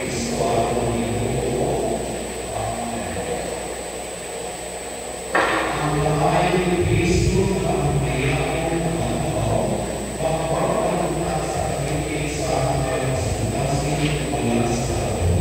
Kristo atong Ginoo. Amen. Ang kamay ni Kristo na ang mga magpapalunta sa pag-ibig sa ating kasing mula sa atin.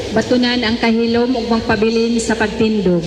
Batunan ang kahilom ug magpabilin sa pagtindog.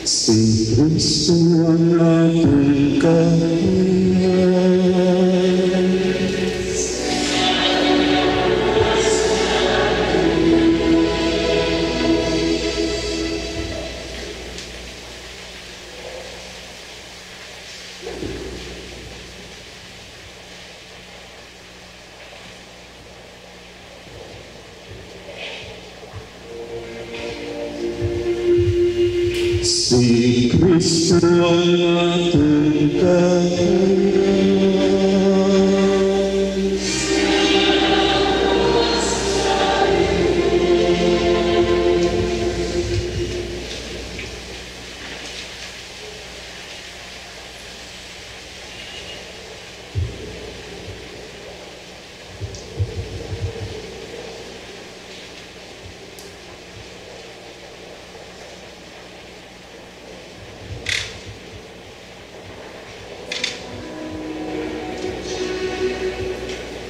Si Kristo ang atong kahiyan. Si Kristo ang atong kahayag.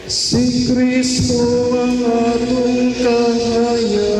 Si Kristo ang atong kahayag.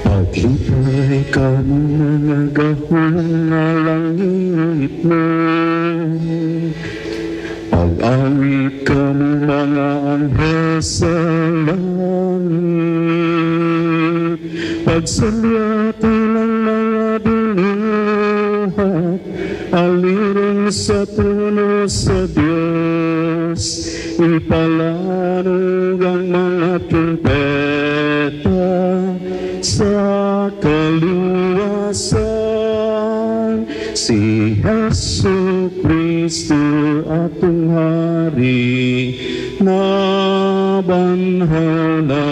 Paglipay ka mga gahong nga langit mo, pag-awit ka mga anghel sa langit, pagsalyati ng mga binuhat, alirin sa trono sa Diyos, ipalanog ang mga trumpeta sa kaluwasan. Si Jesu Kristo atong hari, nabanhaw na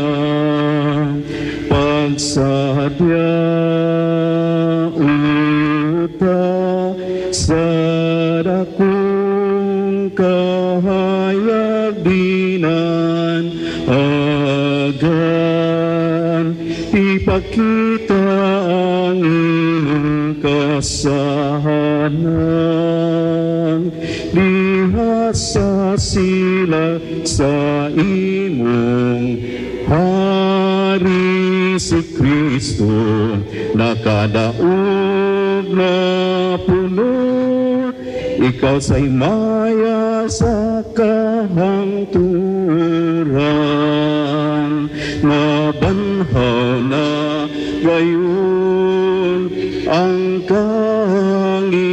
pagsadya uta sa dakong kahayagdinan agan ipakita ang iyong kasahanan, lihasa sila sa imong hari. Si Kristo nakadaog na puno, ikaw sa himaya sa kahangturan, nabanhaw na gayon ang kangitngit.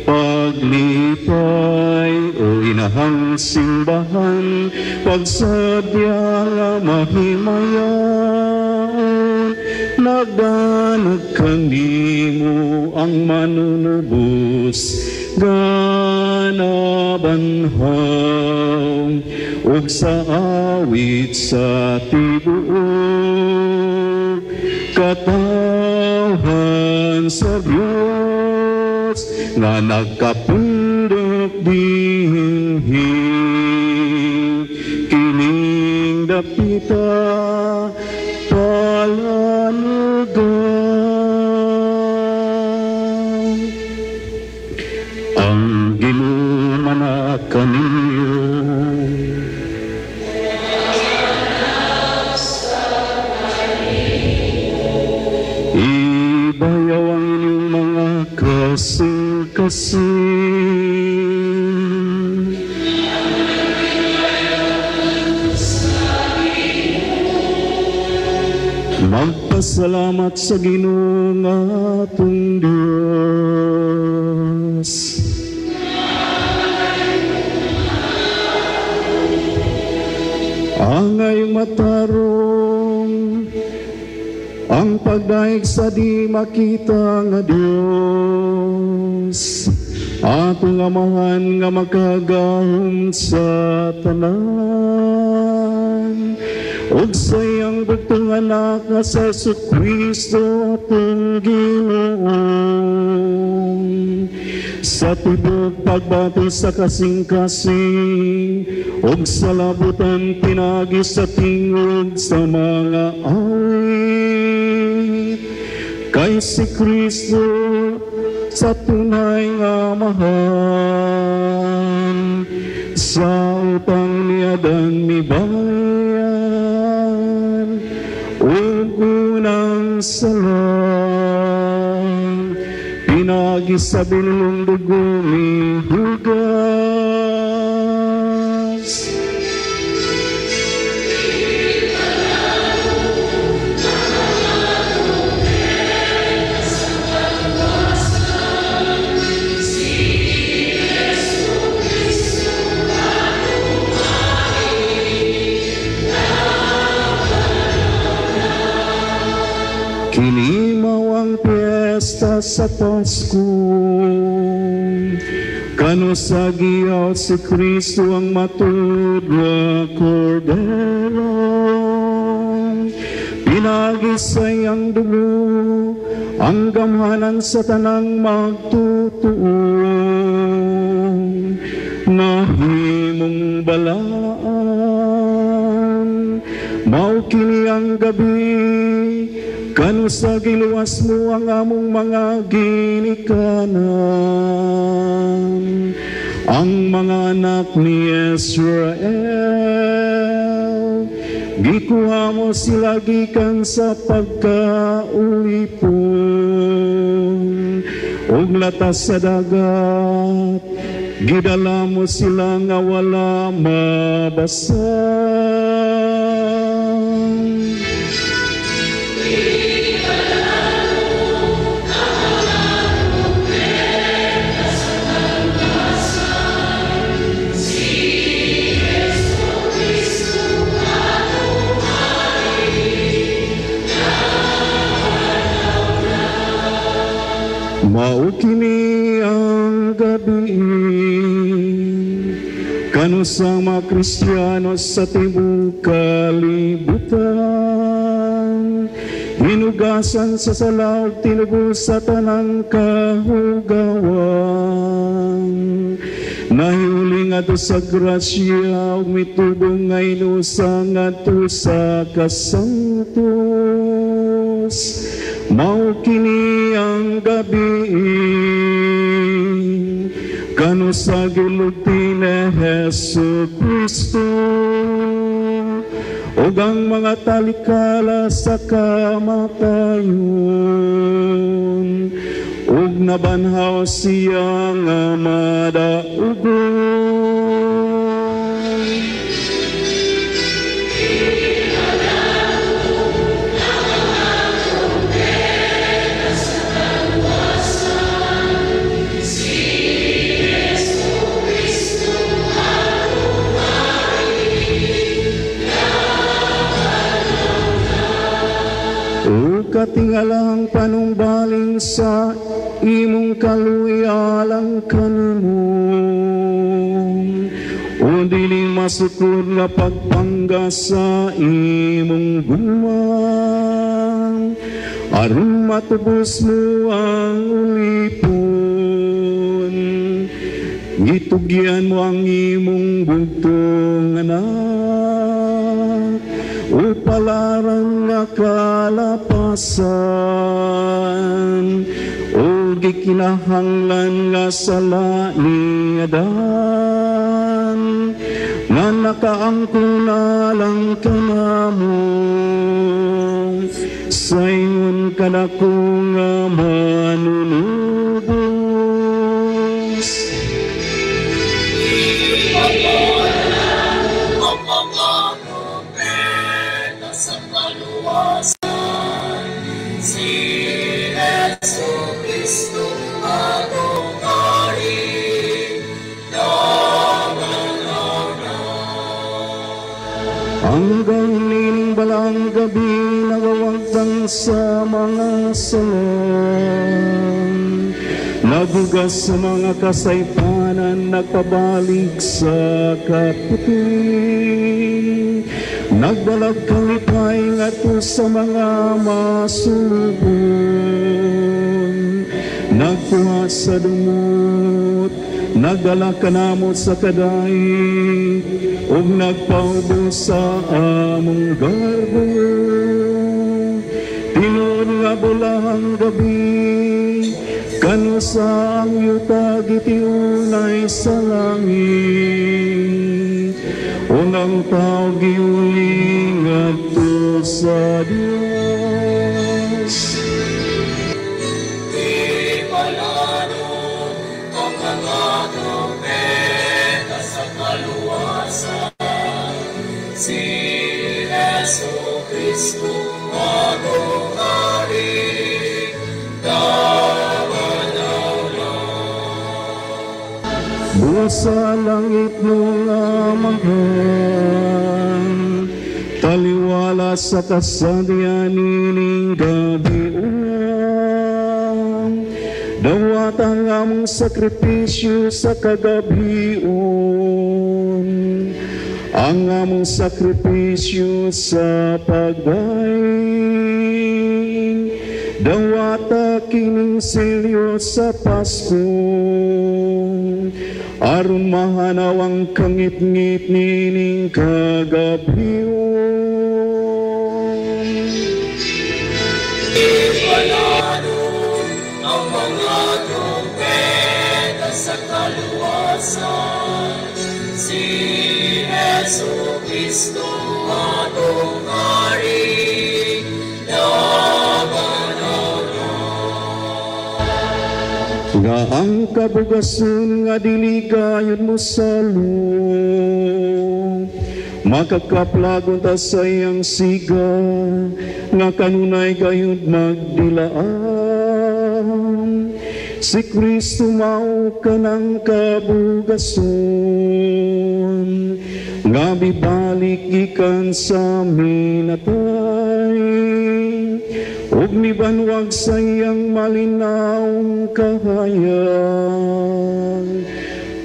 Paglipay o inahang simbahan, pagsadya nga mahimayaon, nagdanag kanimo ang manunubos, ganabanhaw ug sa awit sa tibuok katawhan sa Dios nga nagkapundok dinhi, kining dapita palanugan. Ang Ginoo manakaniyo. Ibayaw ang inyong mga kasing-kasing. Magpasalamat sa Ginoo nga atong Dios. Ang ngayong matarong, ang pagdaig sa di makita nga Dios, Atong Amahan nga makagahom sa tanan, ug sa iyang bugtong Anak nga sa Jesu-Kristo atong Ginoo, sa tibok pagbati sa kasing-kasing ug sa labutan pinagi sa tingog sa mga awit, kay si Kristo sa tunay nga Amahan, sa utang ni Adan mibayad ug unang sala, pinagi sa binulong dugo mihugas. Kini mao ang piyesta sa Pasko, kano sa giyaw si Kristo ang matud nga kordero, pinagi sa iyang dugo ang gamhanan sa tanang magtutuo, nahimong balaan. Mao kini ang gabi kano sa giluwas mo ang among mga ginikanan, ang mga anak ni Israel. Gikuha mo sila gikan sa pagkaulipon ug latas sa dagat, gidala mo sila nga wala mabasa. Mao kini ang gabi kano sa mga Kristiyano sa tibuok kalibutan, hinugasan sa sala ug tinubos sa tanang kahugawan, nahiuli ngadto sa grasya ug mitubong nga inusa ngadto sa kasantos. Mao kini ang gabi kano sa gilugti ni Jesu Kristo ug ang mga talikala sa kamatayon, ug nabanhaw siya nga madaugon. Katingalang panumbaling sa imong kaluyalang kanimo, o dili masukod nga pagpangga sa imong gumang, aron matubos mo ang ulipon. Gitugyan mo ang imong bugtong anak, upalaran nga kalapasan, o gikinahanglan nga sala ni Adan, nga nakaangkon alang kanamo, sa ingon kanako nga manunubos. Si Jesu-Cristo atong Hari, Hanggang nining balang gabi nagawagtang sa mga salang, Naghugas sa mga kasaypanan, nagpabalik sa kaputing, nagdalag kalipay ngadto sa mga masulubon, nagkuha sa dumot, nagdala kanamot sa kadait, ug nagpaubos sa among garbo. Tinuod nga bulahang gabi, kanusa ang yuta gitiunay sa langit, unang tao giuling ngadto sa Dios. Ipalano ang mga trumpeta sa kaluwasan. Si Jesu Kristo atong Hari, kabanaw na. Busa langit mong Amahan, taliwala sa kasadya nining gabiuan, dawat ang among sakripisyo sa kagabion, ang among sakripisyo sa pagdaing, dawata kining silyo sa Pasko, aron mahanaw ang kangitngit nining kagabion. Ipalano ang mga trumpeta sa kaluwasan. Si Jesu Kristo atong Hari, kabanaw na. Nga ang kabugason nga dili gayon mo salo, makakaplagon ta sa iyang siga, nga kanunay gayud magdilaan. Si Kristo mao kanang kabugason, nga mibalik gikan sa minatay, ug mibanwag sa iyang malinawong kahayag,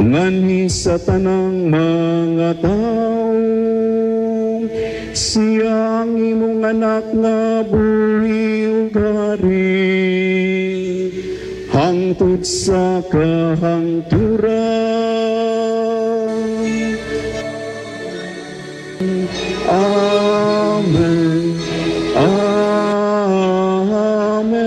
nganhi sa tanang mga tawo. Siya ang imong anak nga buhi ug hari, hangtod sa kahangturan. Amen. Amen. Amen. Amen.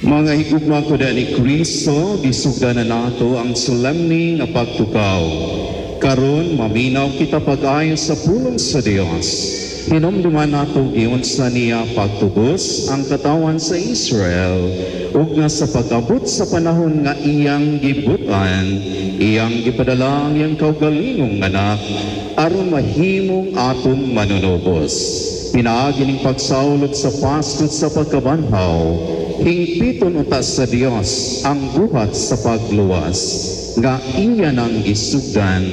Mga higugma ko ni Kristo, gisugdan na nato ang solemne nga pagtukaw. Karon maminaw kita pag-ayo sa pulong sa Dios. Hinumduman nato giunsa niya pagtubos ang katawan sa Israel, ug nga sa pag-abot sa panahon nga iyang gibutan, iyang gipadala ang iyang kaugalingong anak aron mahimong atong manunubos. Pinaagi ning pagsaulog sa Pasko sa pagkabanhaw, hingpiton unta sa Dios ang buhat sa pagluwas nga iya nang gisugdan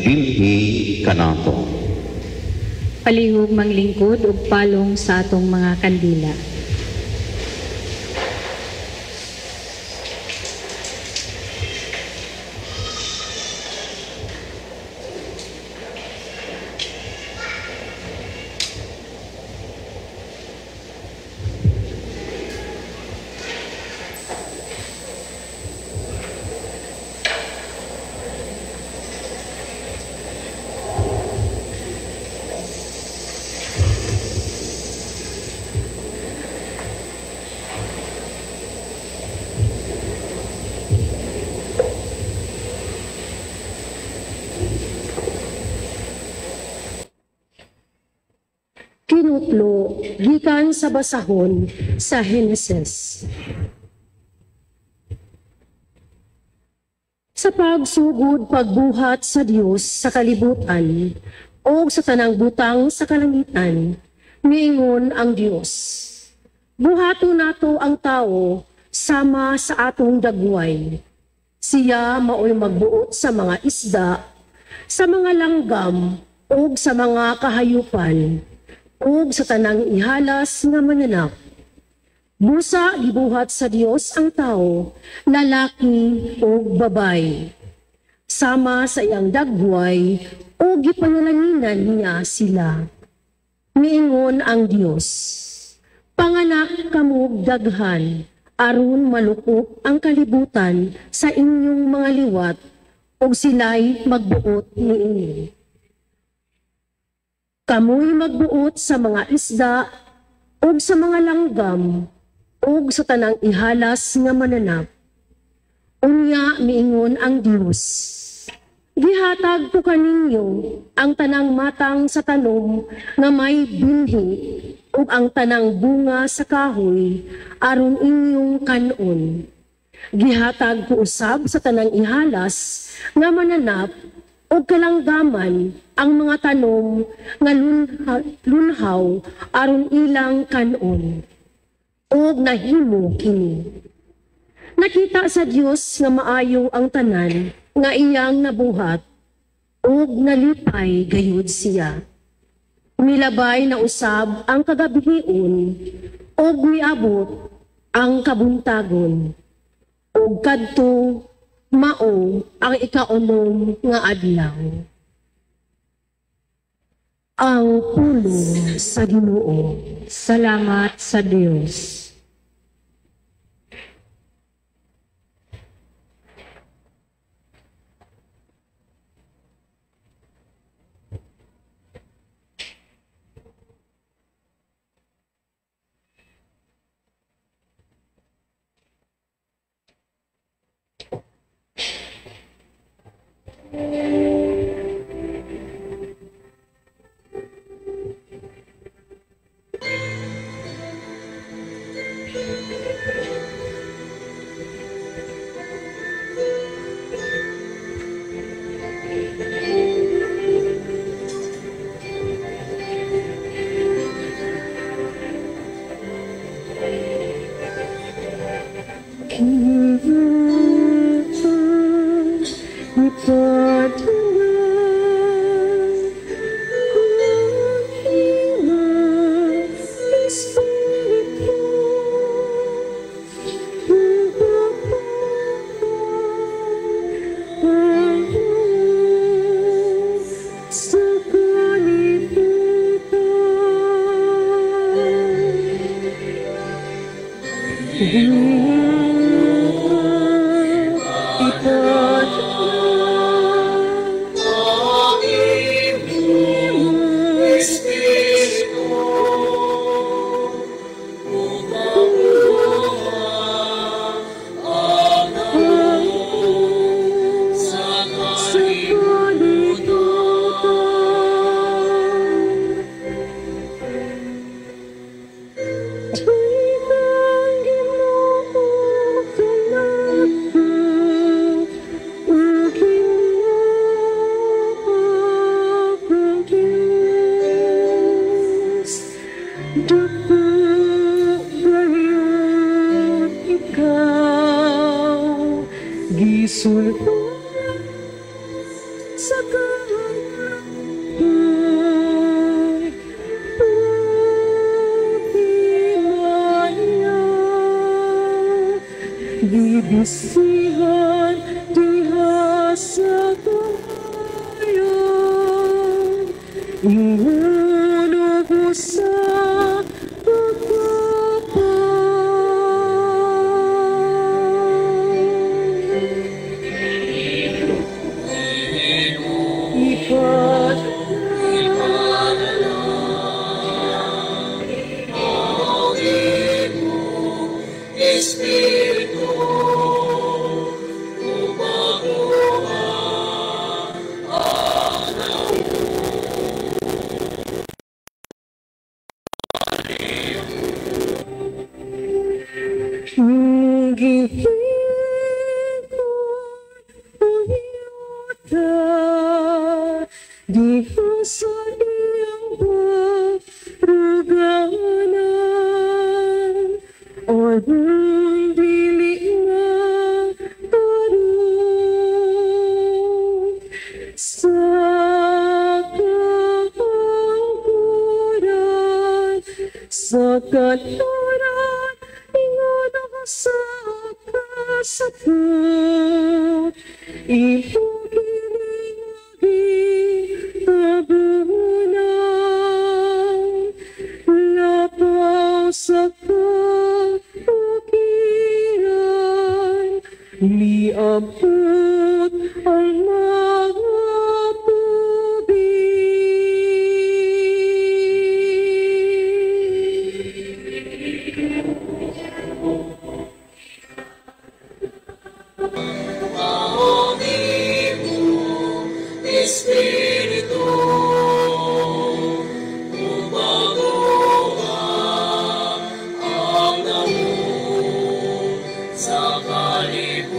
dinhi kanato. Palihog manglingkod ug palong sa atong mga kandila. Kinutlo gikan sa basahon sa Henesis. Sa pagsugod pagbuhat sa Dios sa kalibutan o sa tanang butang sa kalangitan, miingon ang Dios: Buhaton nato ang tao sama sa atong dagway. Siya maoy magbuot sa mga isda, sa mga langgam, ug sa mga kahayupan, ug sa tanang ihalas nga mananap. Busa gibuhat sa Dios ang tao, lalaki ug babayi. Sama sa iyang dagway, ug gipanalanginan niya sila. Miingon ang Dios, panganak kamog daghan, aron malukop ang kalibutan sa inyong mga liwat, ug sila'y magbuot niini. Kamoy magbuot sa mga isda, ug sa mga langgam, ug sa tanang ihalas nga mananap. Unya miingon ang Dios, gihatag ko kaninyo ang tanang matang sa tanom nga may binhi ug ang tanang bunga sa kahoy aron inyong kanon. Gihatag ko usab sa tanang ihalas nga mananap ug kalanggaman ang mga tanom nga lunhaw aron ilang kanon. Ug nahimo kini. Nakita sa Dios nga maayo ang tanan nga iyang nabuhat, ug nalipay gayud siya. Milabay na usab ang kagabihion, ug miabot ang kabuntagon, ug kadto mao ang ikaunom nga adlaw. Ang pulong sa Ginoo. Salamat sa Dios. Gibisihan diha sa kahayan, inguno ko sa pagkapay. Diha sa iyang baruganan, Karon dili na tarong sa kahangkuran, sa katuran, ingon ako sa kasakit. Imo kining gitabunan, lapaw sa kabukiran, miabot ang mga tubig. Ang imong Espiritu, umaguha ang naong sa kalibutan.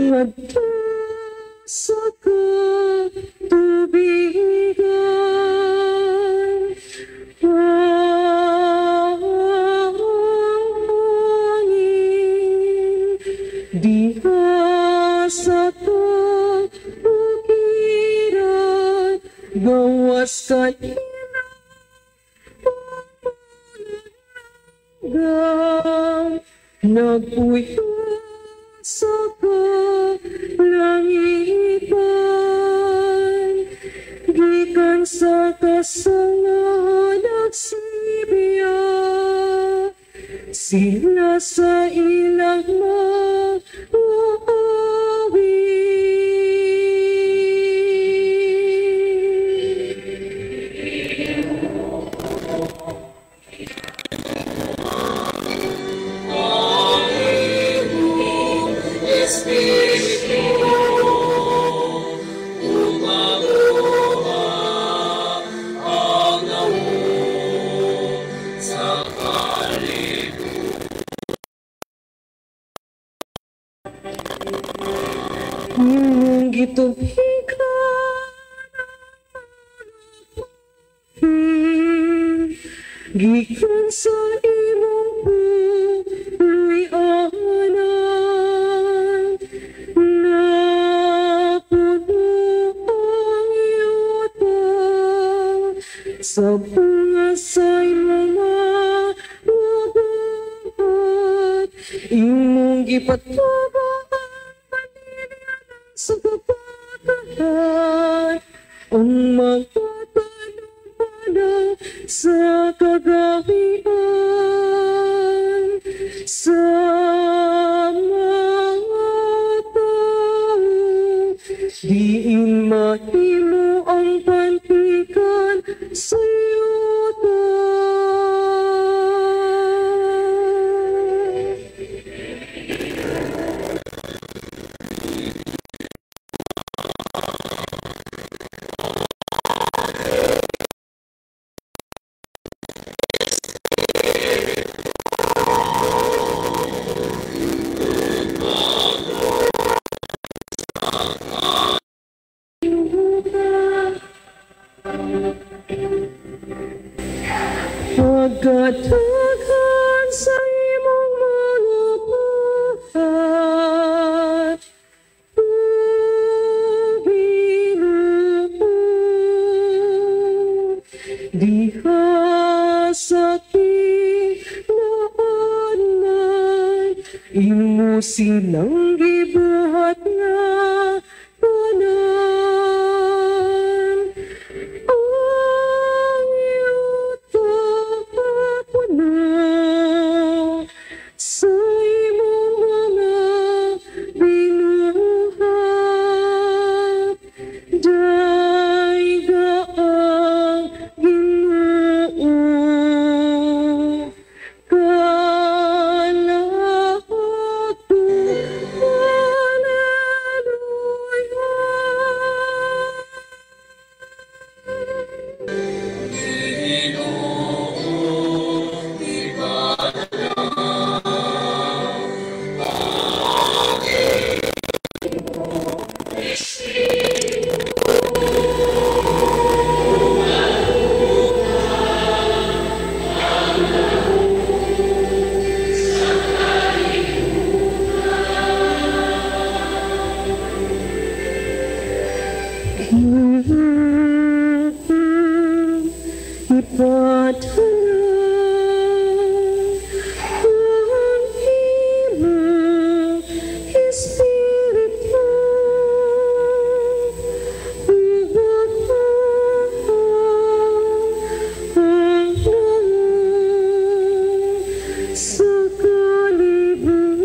Ngadto sa katubigan, ang hangin diha sa kabukiran, gawas kanila pamulanggang nagpuyo sa kalangitan, gikan sa kasangahan nagsibya sila sa ilang mga awit. Ang imong Espiritu, umaguha ang naong sa kalibutan. Imong gitubigan ang gikan sa imong puluy-anan, napuno ang yuta sa bunga sa imong mga buhat. Imong gipatubo ang paninianan sa kapatahan, ang magtatanong sa kagahian sa mga tao. Diin mahimo ang pantikan sa yuta. Pagkataghan sa imong mga buhat, o Ginoo, diha sa tinaanan, imo silang gibuhat nga tanan. Ang yuta puno sa imong mga binuhat, dayga ang Ginoo, kalatuan. Ipadala ang imong Espiritu ug ang sa kalibutan.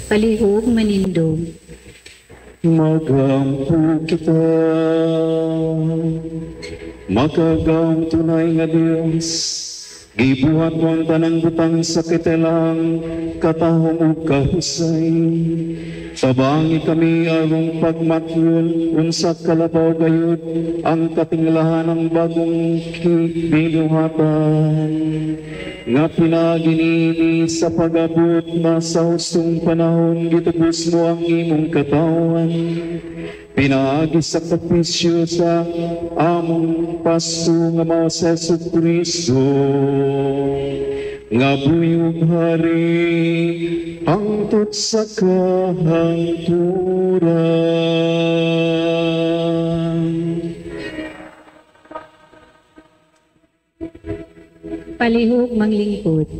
Palihog manindog. Magampo kita, makagawang tunay nga Diyos, gibuhat mo ang tanang butang sa kitelang katahom ug kahusay. Tabangi kami arong pagmatyon unsa kalabaw gayud ang katinglahan ng bagong binuhatan nga pinaginini sa pag-abot na sa hustong panahon gitubos mo ang imong katawan pinaagi sa sakripisyo sa among pasto nga mao sa Jesu Cristo nga buyog hari hangtod sa kahangturan. Palihog manglingkod.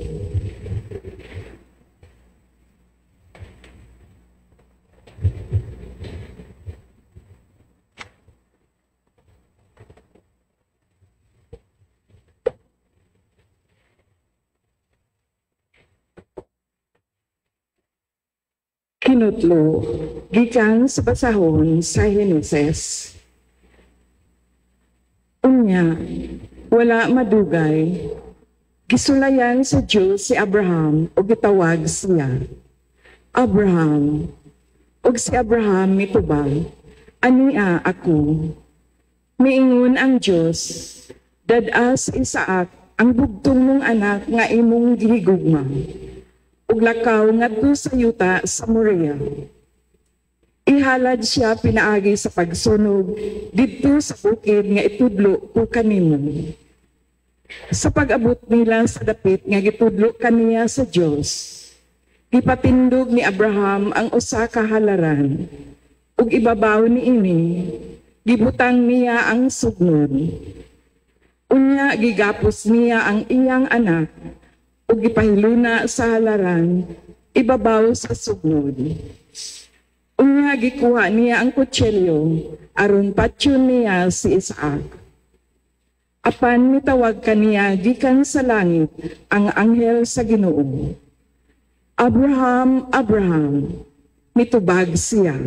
Kinutlo, gikan sa basahon sa Heneses. Unya, wala madugay, gisulayan sa Dios si Abraham ug gitawag siya. "Abraham." Ug si Abraham mitubag, "Ania ako." Miingon ang Dios, "Dad-a si Isaac, ang bugtong mong anak nga imong gihigugma, ug lakaw ngadto sa yuta sa Moria. Ihalad siya pinaagi sa pagsunog didto sa bukid nga itudlo ko kanimo." Sa pag-abot nila sa dapit nga gitudlo kaniya sa Dios, gipatindog ni Abraham ang usa ka halaran, ug ibabaw niini gibutang niya ang sugnod. Unya gigapos niya ang iyang anak ug gipahiluna sa halaran ibabaw sa sugnod. Unya gikuha niya ang kutsilyo aron patyon niya si Isaac. Apan mitawag kaniya gikan sa langit ang anghel sa Ginoo. "Abraham, Abraham." Mitubag siya,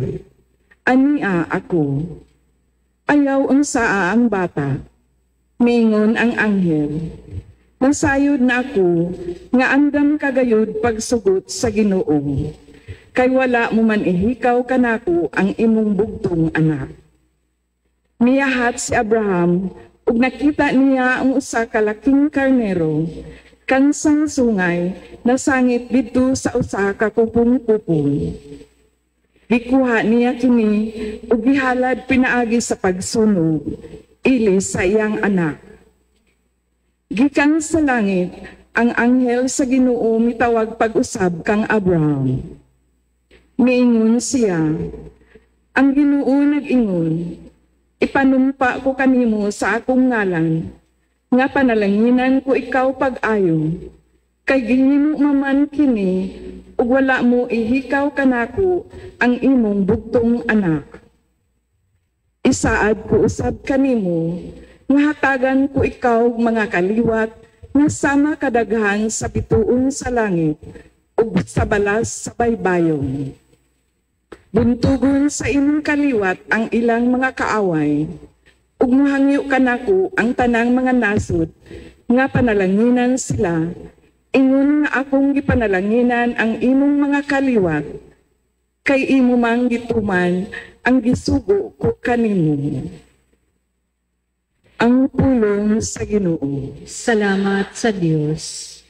"Ania ako." "Ayaw unsaa ang bata." Mingon ang anghel, "Nasayod na ako nga andam kagayod pagsugot sa Ginoo. Kay wala mo man ihikaw kanako ang imong bugtong anak." Miyahat si Abraham ug nakita niya ang usa ka laking karnero kansang sungay nasangit didto sa usa ka kupong-kupong. Gikuha niya kini ug gihalad pinaagi sa pagsunog ili sa iyang anak. Gikan sa langit, ang anghel sa Ginoo mitawag pag-usab kang Abraham. Miingon siya, "Ang Ginoo nag-ingon, ipanumpa ko kanimo sa akong ngalan, nga panalanginan ko ikaw pag-ayo, kay gihimo maman kini, ug wala mo ihikaw kanako ang imong bugtong anak. Isaad ko usab kanimo, nga hatagan ko ikaw mga kaliwat nga sama kadaghan sa bituon sa langit ug sa balas sa baybayon. Buntugon sa imong kaliwat ang ilang mga kaaway, ug mohangyo kanako ang tanang mga nasod nga panalanginan sila, ingon nga akong gipanalanginan ang imong mga kaliwat, kay imo mang gituman ang gisugo ko kanimo." Ang pulong sa Ginoo. Salamat sa Dios.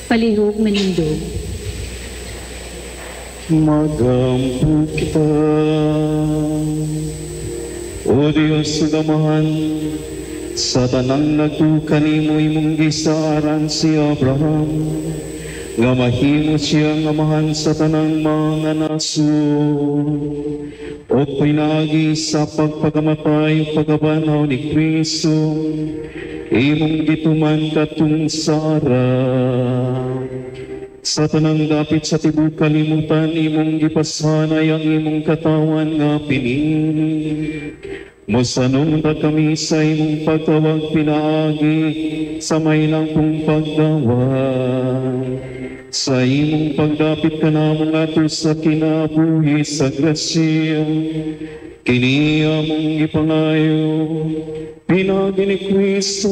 Palihog manindog. Magampo kita. O Diyos Amahan, sa tanang nagtuo kanimo imong gisaaran si Abraham, nga mahimo siyang amahan sa tanang mga nasod. O pinaagi sa pagpakamatay ug pagkabanhaw ni Kristo, imong gituman katong sara. Sa tanang dapit sa tibuok kalibutan, imong gipasanay ang imong katawan nga pinili. Mosanong ta kami sa imong pagtawag pinaagi sa mahinangpong pagdawat. Sa imong pagdapit kanamo ngadto sa kinabuhi sa grasya, kini among gipangayo, pinaagi ni Kristo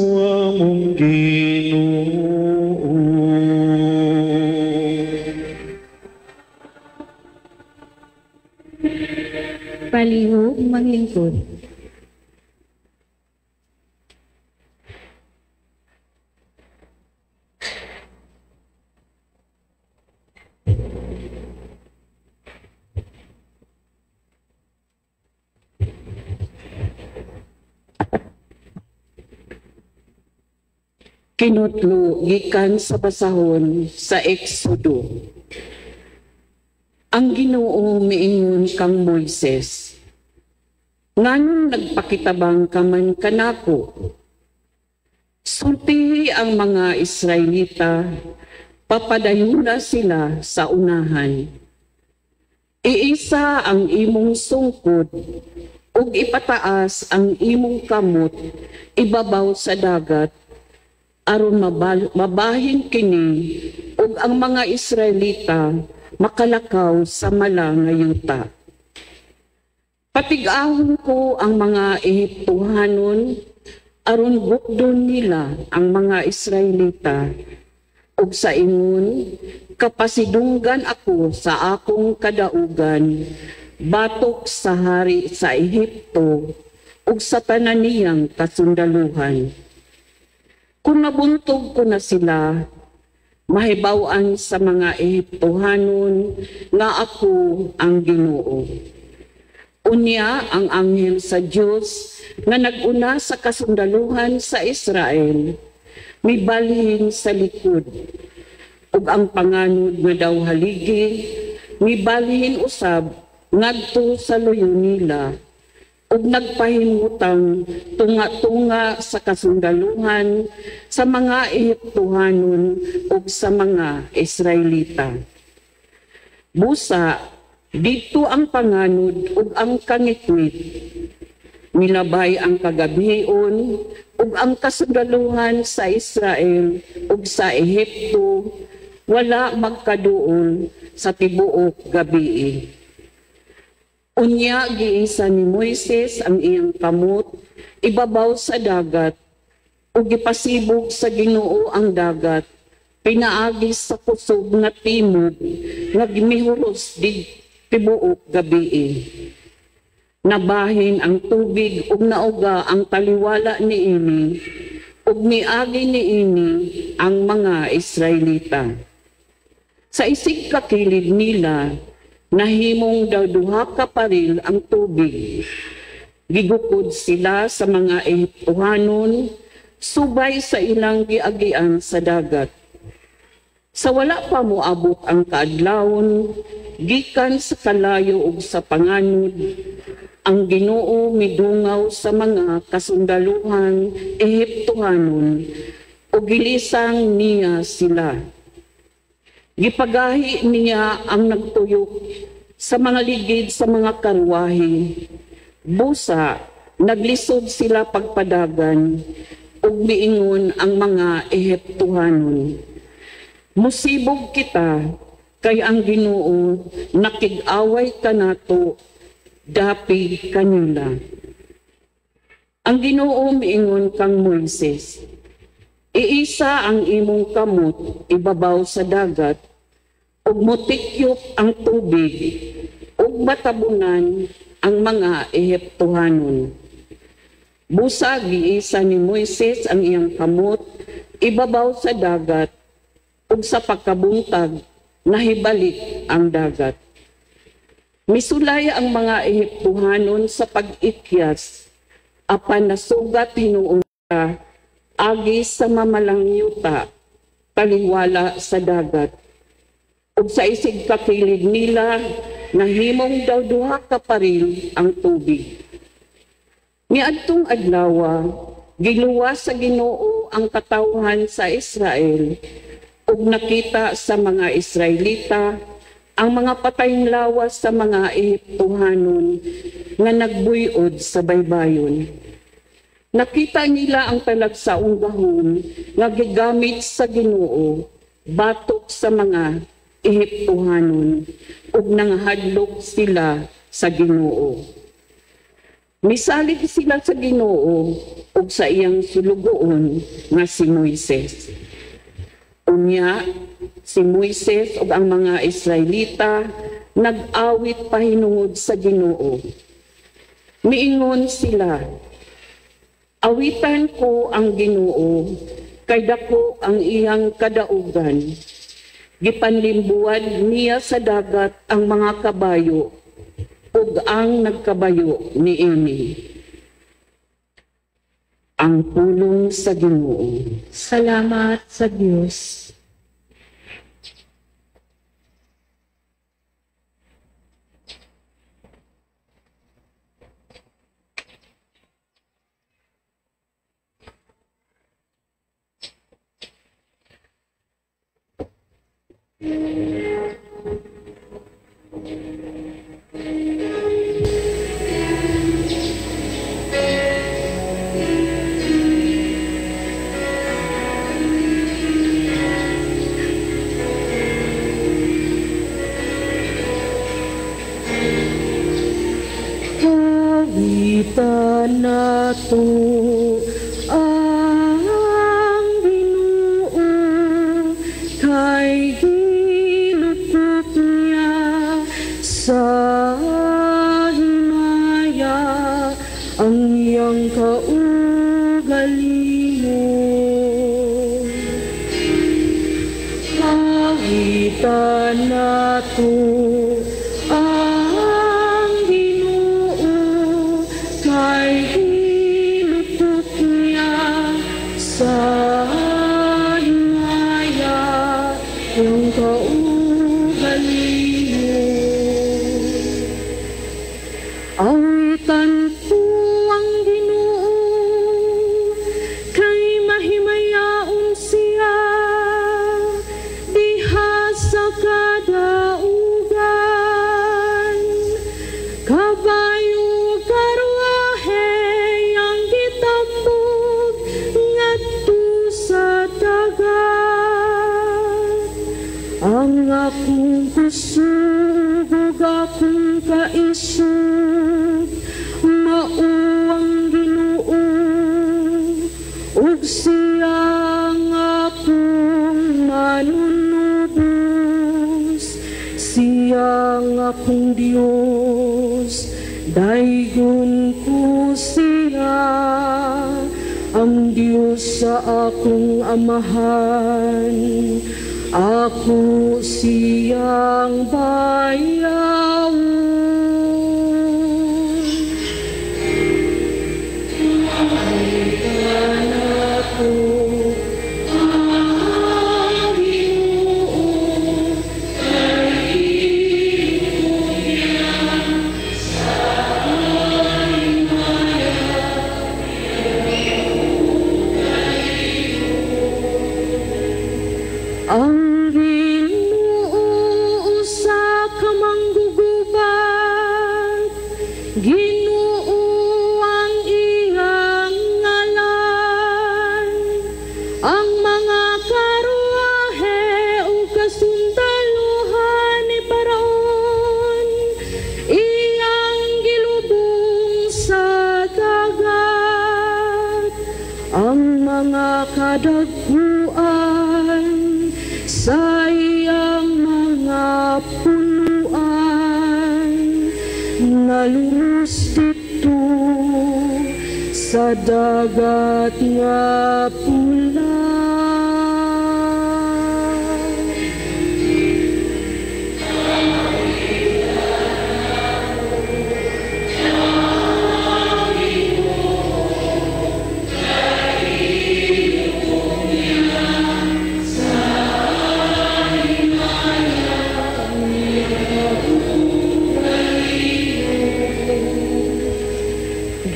among Ginoo. Palihog maglingkod. Kinutlo gikan sa basahon sa Exodo. Ang Ginoo miingon kang Moises, nganong nagpakitabang ka man kanako? Sultihi ang mga Israelita, papadayuna sila sa unahan. Iisa ang imong sungkod ug ipataas ang imong kamot ibabaw sa dagat, aron mabahin kini ug ang mga Israelita makalakaw sa mala nga yuta. Patig-ahon ko ang mga Ehiptohanon aron bukdon nila ang mga Israelita, ug sa ingon kapasidunggan ako sa akong kadaugan batok sa hari sa Ehipto ug sa tanan niyang kasundaluhan. Kung nabuntog ko na sila, mahibaw-an sa mga Ehiptohanon nga ako ang Ginoo. Unya ang anghel sa Dios nga nag-una sa kasundaluhan sa Israel, mibalhin sa likod, ug ang panganod nga daw haligi, mibalhin usab ngadto sa luyo nila, ug nagpahimutang tunga-tunga sa kasundaluhan sa mga Ehiptohanon ug sa mga Israelita. Busa, dito ang panganod ug ang kangitwit. Milabay ang kagabhion ug ang kasundaluhan sa Israel ug sa Ehipto, wala magkaduol sa tibuok gabii. Unya giisa ni Moises ang iyang kamot ibabaw sa dagat ug gipasibog sa Ginoo ang dagat pinaagi sa kusog nga timog nga gimihuros di tibuok gabii. Nabahin ang tubig ug nauga ang taliwala niini ug miagi niini ang mga Israelita. Sa isig kakilid nila nahimong daw duha ka paril ang tubig. Gigukod sila sa mga Ehiptohanon, subay sa ilang giagian sa dagat. Sa wala pa moabot ang kaadlawon, gikan sa kalayo ug sa panganod, ang Ginoo midungaw sa mga kasundaluhan Ehiptohanon, ug gilisang niya sila. Gipagahi niya ang nagtuyok sa mga ligid sa mga karwahe. Busa, naglisod sila pagpadagan, ug miingon ang mga Ehiptohanon. Musibog kita, kay ang Ginoo nakig-away kanato, dapig kanila. Ang Ginoo miingon kang Moises, iisa ang imong kamot ibabaw sa dagat, ug motikyok ang tubig, ug matabunan ang mga Ehiptohanon. Busa giisa ni Moises ang iyang kamot ibabaw sa dagat, Ug sa pagkabuntag, nahibalik ang dagat. Misulay ang mga Ehiptohanon sa pag-ikyas, apan nasugat hinuon agi sa mamalang yuta, taliwala sa dagat. Ug sa isig kakilid nila, nahimong daw duha ka paril ang tubig. Niadtong adlawa, giluwas sa Ginoo ang katawhan sa Israel, ug nakita sa mga Israelita ang mga patayng lawas sa mga Ehiptohanon nga nagbuyod sa baybayon. Nakita nila ang talagsaong gahom nga gigamit sa Ginoo batok sa mga Ehiptohanon, ug nanghadlok sila sa Ginoo. Misalig sila sa Ginoo ug sa iyang sulugoon nga si Moises. Unya, si Moises ug ang mga Israelita nag-awit pahinungod sa Ginoo. Miingon sila, awitan ko ang Ginoo, kay dako ang iyang kadaugan. Gipanlimbuan niya sa dagat ang mga kabayo ug ang nagkabayo niini. Ang pulong sa Ginoo. Salamat sa Dios. Awitan nato ang Ginoo, kay gilukop niya sa himaya ang iyang kaugalingon. Awitan nato ang Ginoo, kay gilukop niya sa himaya ang kaugalingon. Awitan ko ang Ginoo, kay mahimayaon siya diha sa kadaugan. Kabayo karwahe ang gitambog ngadto sa dagat. Ang akong kusog ug akong kaisog mao ang Ginoo, ug siya ang akong manunubos, siya ang akong Dios, daygon ko siya, ang Dios sa akong amahan, ako siyang bayawon. Awitan nato ang Ginoo, kay gilukop niya sa himaya. Ang Ginoo usa ka manggugubat, Ginoo ang iyang ngalan. Ang mga karwahe ug kasundaluhan ni Paraon iyang gilubong sa dagat. Ang mga kadagkuan sa iyang mga punuan nalumos dito sa dagat nga pula.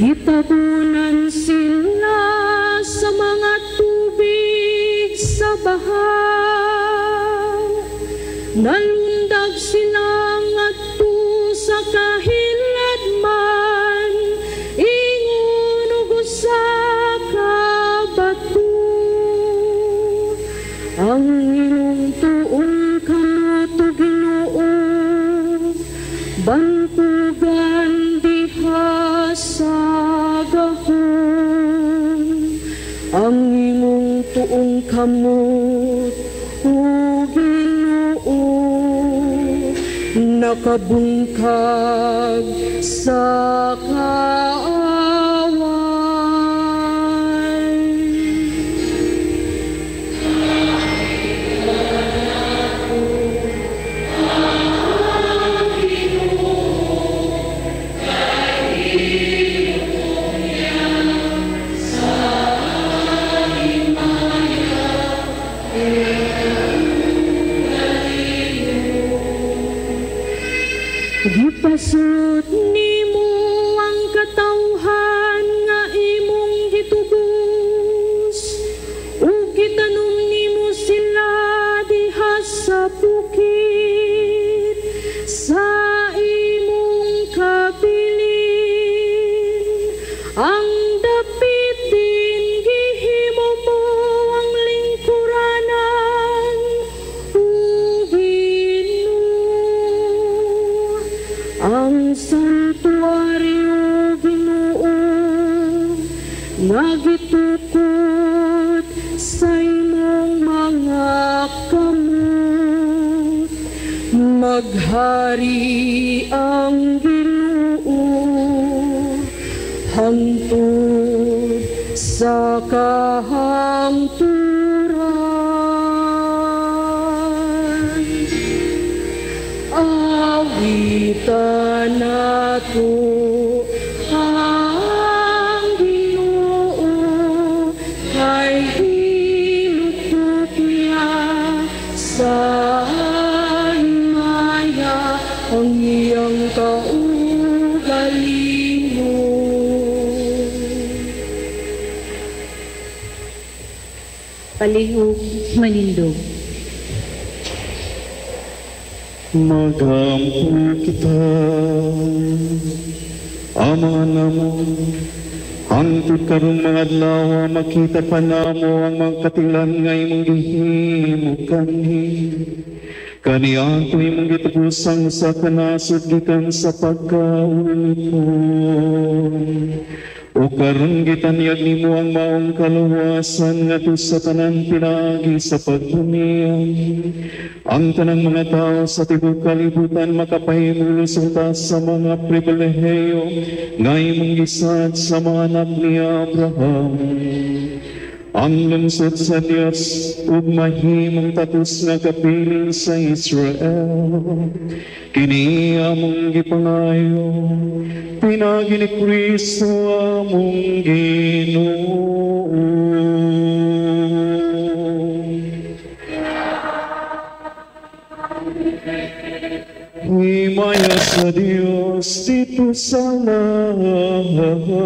Gitabunan sila sa mga tubig sa baha. Nalundag sila ngadto sa kahiladman, ingon og usa ka bato. Ang imong tuong kamot, Ginoo, bantugan diha sa gahom. Ang imong tuong kamot, o Ginoo, nakabungkag sa kaaway. Gipasulot nimo ang katawhan nga imong gitubos, ug gitanom nimo sila diha sa bukid sa imong kabilin. Ang dapit din gihimo mo ang lingkuranan, o Ginoo. Ang santuaryo, Ginoo, nga gitukod sa imong mga kamot. Maghari ang Ginoo hangtod sa kahangturan. Awitan nato ang Ginoo, kay hinukop niya sa himaya ang iyang kaugalingon. Palihog manindog. Magampo kita, Ama namo, hangtod karong mga adlaw makita pa namo ang mga katilan nga imong gihimo kanhi. Kaniadto imong gitubos ang usa ka nasod gikan sa pagkaulipon. O karon gitanyag nimo ang maong kaluwasan ngadto sa tanan pinaagi sa pagbumiyan. Ang tanang mga tao sa tibuok kalibutan makapahimulos unta sa mga pribilehiyo nga imong gisad sa mga anak ni Abraham. Ang lungsod sa Dios ug mahimong tatos nga kabilin sa Israel. Kini among gipangayo pinaagi ni Kristo among Ginoo. Himaya sa Dios dito sa langit.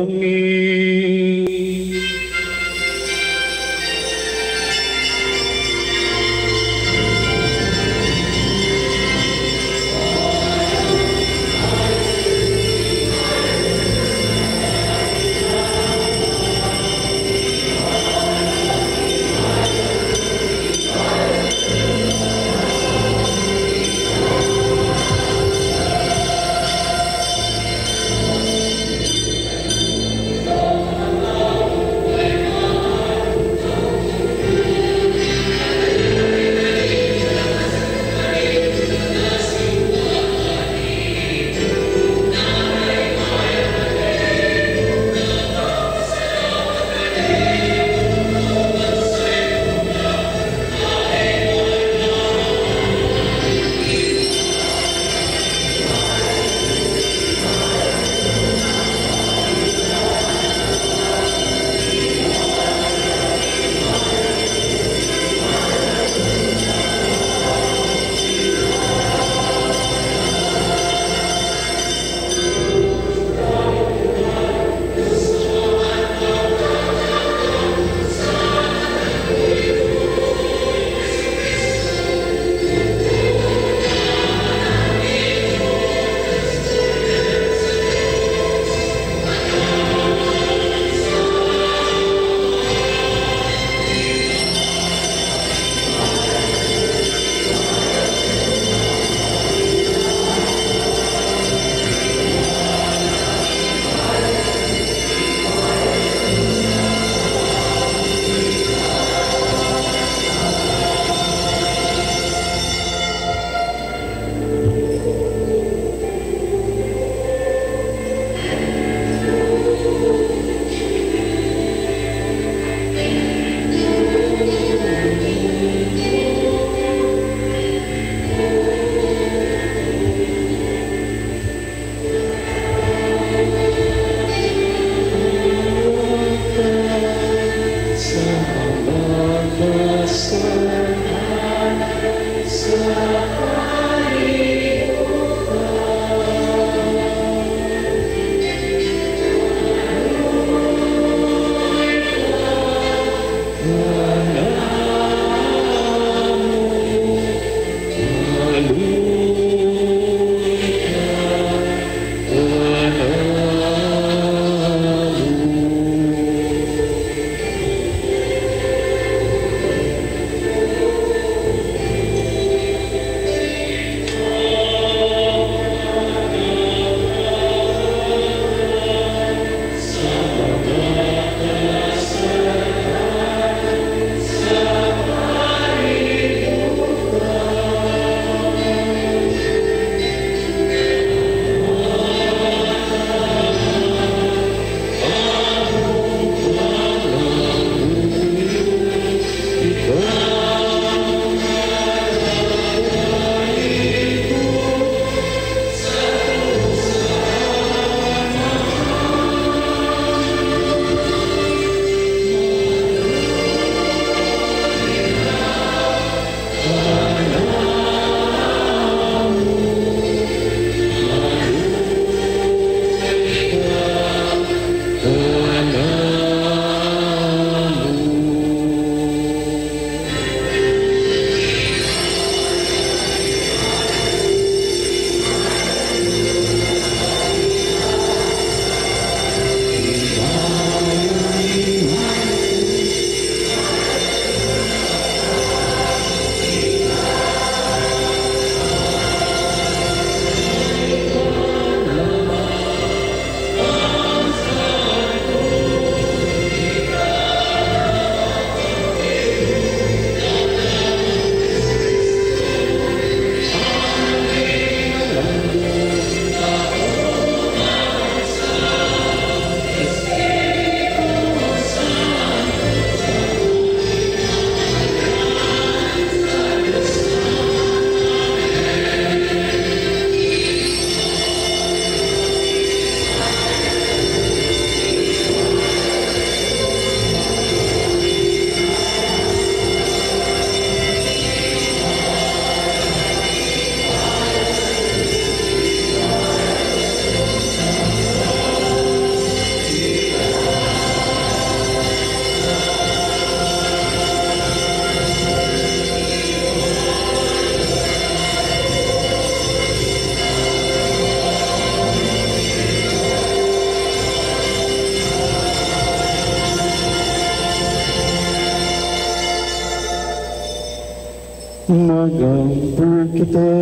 Magampo kita.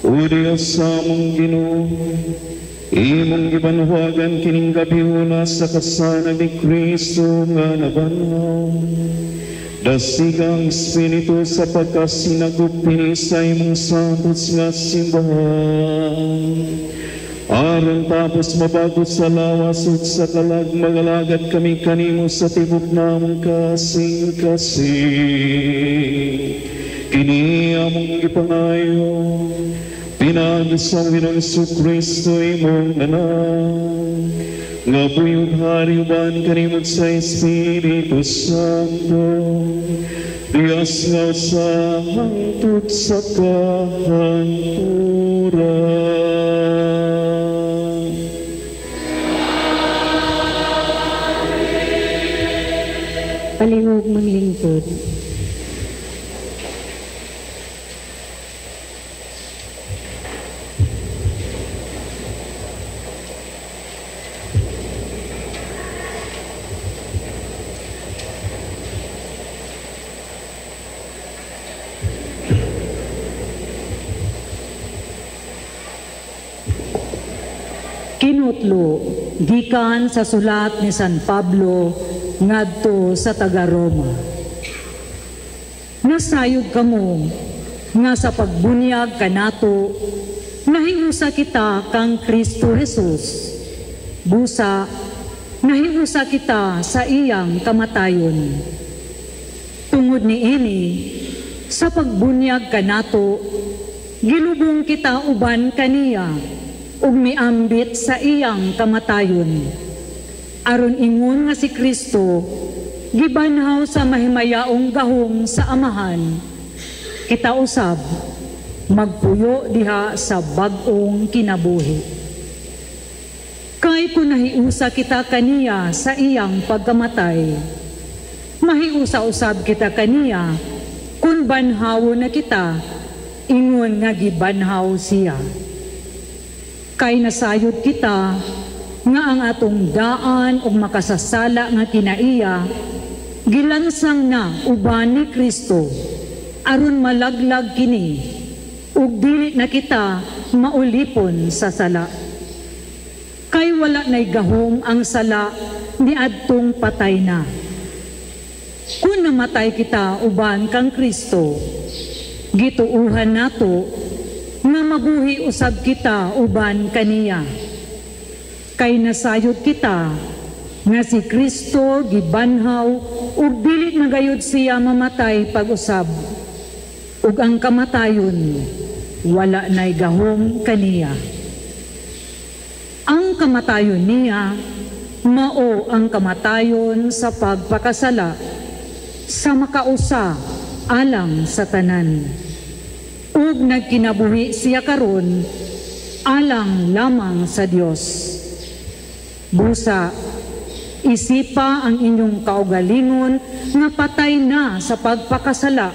O Diyos sa among Ginoo, imong gibanhagan kining gabhiona sa kasanag ni Kristo nga nabanhaw. Dasigang Espiritu sa pagkasinagop kini sa imong santos nga simbahan. Aron tapos mabago sa lawas ug sa kalag, magalagad kami kanimo sa tibok namong kasing-kasing. Kini among gipangayo, pinaagi sa Ginoong Kristo imong anak, nga buyog hari uban kanimo sa Espiritu Santo, Diyos nga usa hangtod sa kahangturan. Palihog maglingkod. Kinutlo gikan sa sulat ni San Pablo ngadto sa taga-Roma. Nasayod kamo nga sa pagbunyag kanato nahiusa kita kang Kristo Jesus. Busa nahiusa kita sa iyang kamatayon. Tungod niini, sa pagbunyag kanato gilubong kita uban kaniya ug miambit sa iyang kamatayon. Aron ingon nga si Kristo gibanhaw sa mahimayaong gahom sa Amahan, kita usab magpuyo diha sa bag-ong kinabuhi. Kay kun nahiusa kita kaniya sa iyang pagkamatay, mahiusa usab kita kaniya kun banhawon na kita ingon nga gibanhaw siya. Kay nasayod kita nga ang atong daan ug makasasala nga kinaiya gilansang na uban ni Kristo aron malaglag kini ug dili na kita maulipon sa sala. Kay wala nay gahom ang sala niadtong patay na. Kun namatay kita uban kang Kristo, gituuhan nato nga mabuhi usab kita uban kaniya. Kay nasayod kita nga si Kristo gibanhaw ug dili na gayud siya mamatay pag-usab, ug ang kamatayon wala nay gahom kaniya. Ang kamatayon niya mao ang kamatayon sa pagpakasala sa makausa alang sa tanan, ug nagkinabuhi siya karon alang lamang sa Dios. Busa, isipa ang inyong kaugalingon nga patay na sa pagpakasala,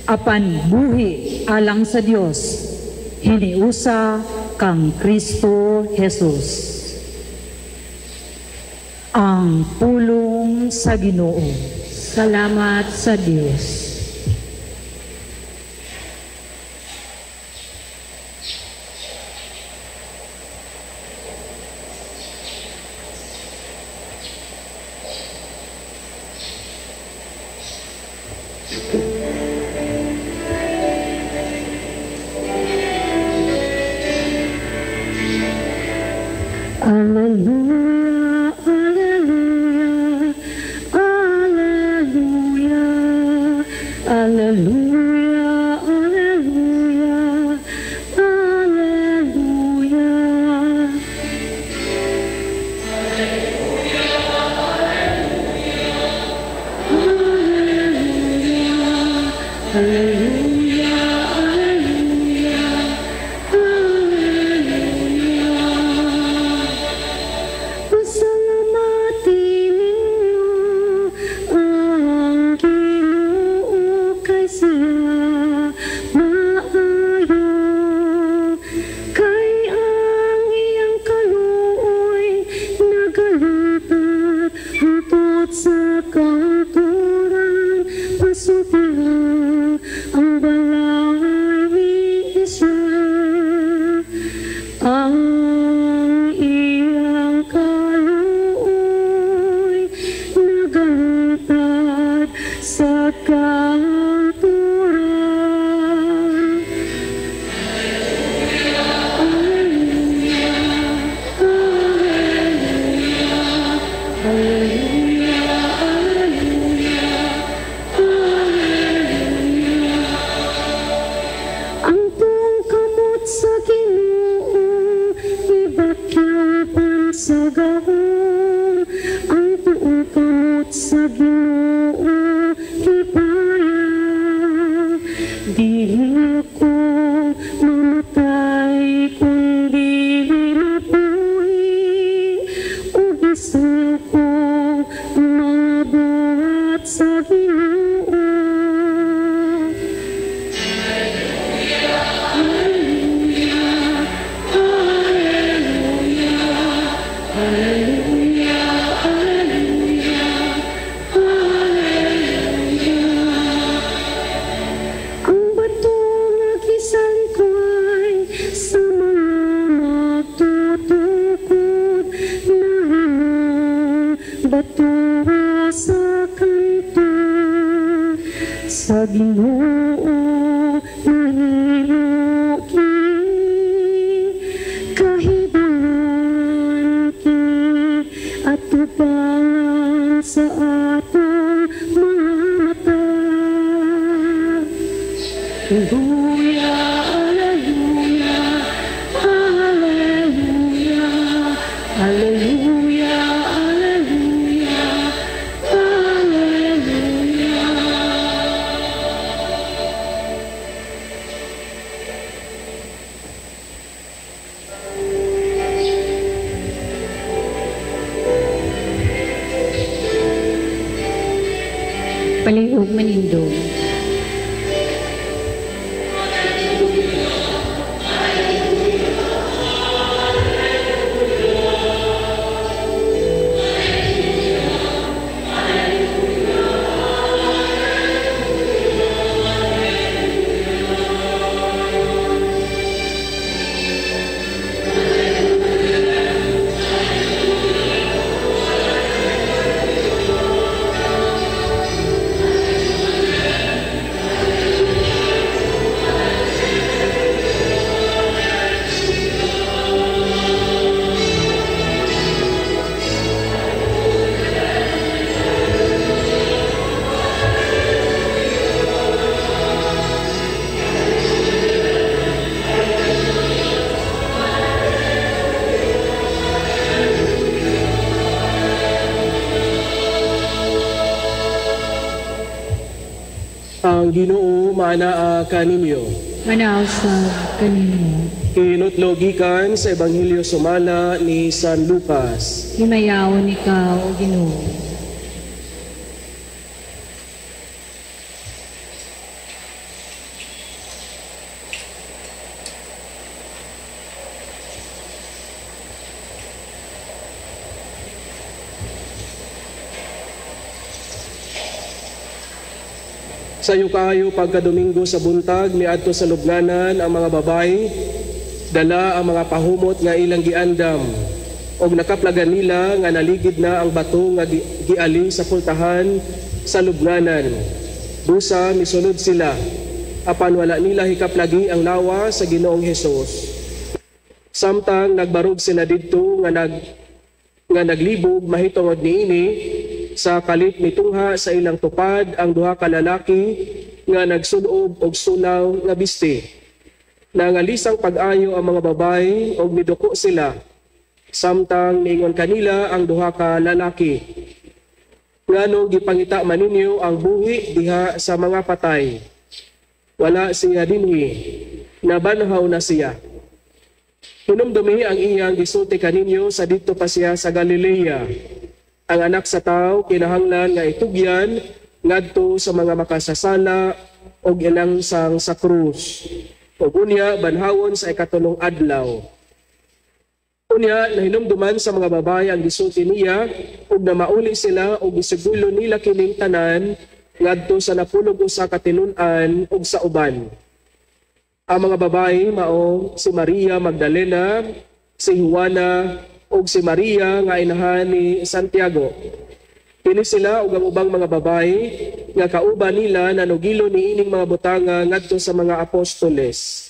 apan buhi alang sa Dios, hiniusa kang Kristo Jesus. Ang pulong sa Ginoo. Salamat sa Dios. Alleluia, alleluia, alleluia, alleluia, alleluia, alleluia. Alleluia, alleluia, alleluia, alleluia. sa gahom, ang tuong kamot sa Ginoo gipayag. Dili ako mamatay kundi mabuhi, ug isuyo ko mga buhat sa Ginoo. Sa Ginoo nahimo ki, kahibulon ki atubangan sa atong mga mata. Hallelujah, hallelujah, hallelujah, hallelujah, hallelujah, hallelujah. Palihog manindog. Ang Ginoo maanaa kaninyo. Manausab kanimo. Kinutlo gikan sa Ebanghelyo sumala ni San Lucas. Himayaon ikaw, o Ginoo. Sayo kaayo pagkadomingo sa buntag miadto sa lubnganan ang mga babae, dala ang mga pahumot nga ilang giandam, og nakaplagan nila nga naligid na ang bato nga giali sa pultahan sa lubnganan. Busa misulod sila, apan wala nila hikaplagi ang lawa sa Ginoong Hesus. Samtang nagbarog sila didto nga naglibog mahitungod niini, sa kalit mitungha sa ilang tupad ang duha ka lalaki nga nagsulob og sulaw nga biste. Nangalisang pag-ayo ang mga babae og miduko sila, samtang niingon kanila ang duha ka lalaki. Ngano gipangita man ninyo ang buhi diha sa mga patay? Wala siya dinhi, nabanhaw na siya. Hinumdumi ang iyang gisulti kaninyo sa didto pa siya sa Galilea. Ang anak sa tao kinahanglan nga itugyan ngadto sa mga makasasala og ilangsang sa krus. Ug unya banhawon sa ikatulong adlaw. Unya nahinumduman sa mga babae ang gisulti niya ug namauli sila ug gisigulo nila kining tanan ngadto sa napulog usa ka tinun-an ug sa uban. Ang mga babae mao si Maria Magdalena, si Juana ug si Maria nga inahan ni Santiago. Kini sila ug ang ubang mga babae nga kauban nila nanugilo niining mga butanga ngadto sa mga apostoles.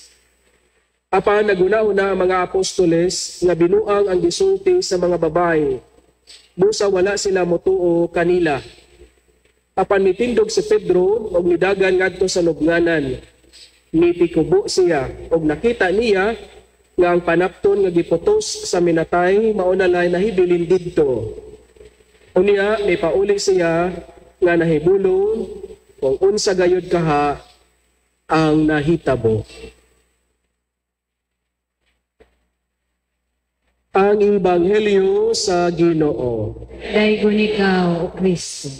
Apan naguna-una ang mga apostoles nga binuang ang gisulti sa mga babae. Busa wala sila motuo kanila. Apan mitindog si Pedro og nidagan ngadto sa lubnganan. Nitikubo siya og nakita niya nga ang panapton nga giputos sa minatay mao na lay nahibilin didto. Unya mipauli siya nga nahibulo kung unsa gayud kaha ang nahitabo. Ang Ebanghelyo sa Ginoo. Daygon ikaw, O Kristo.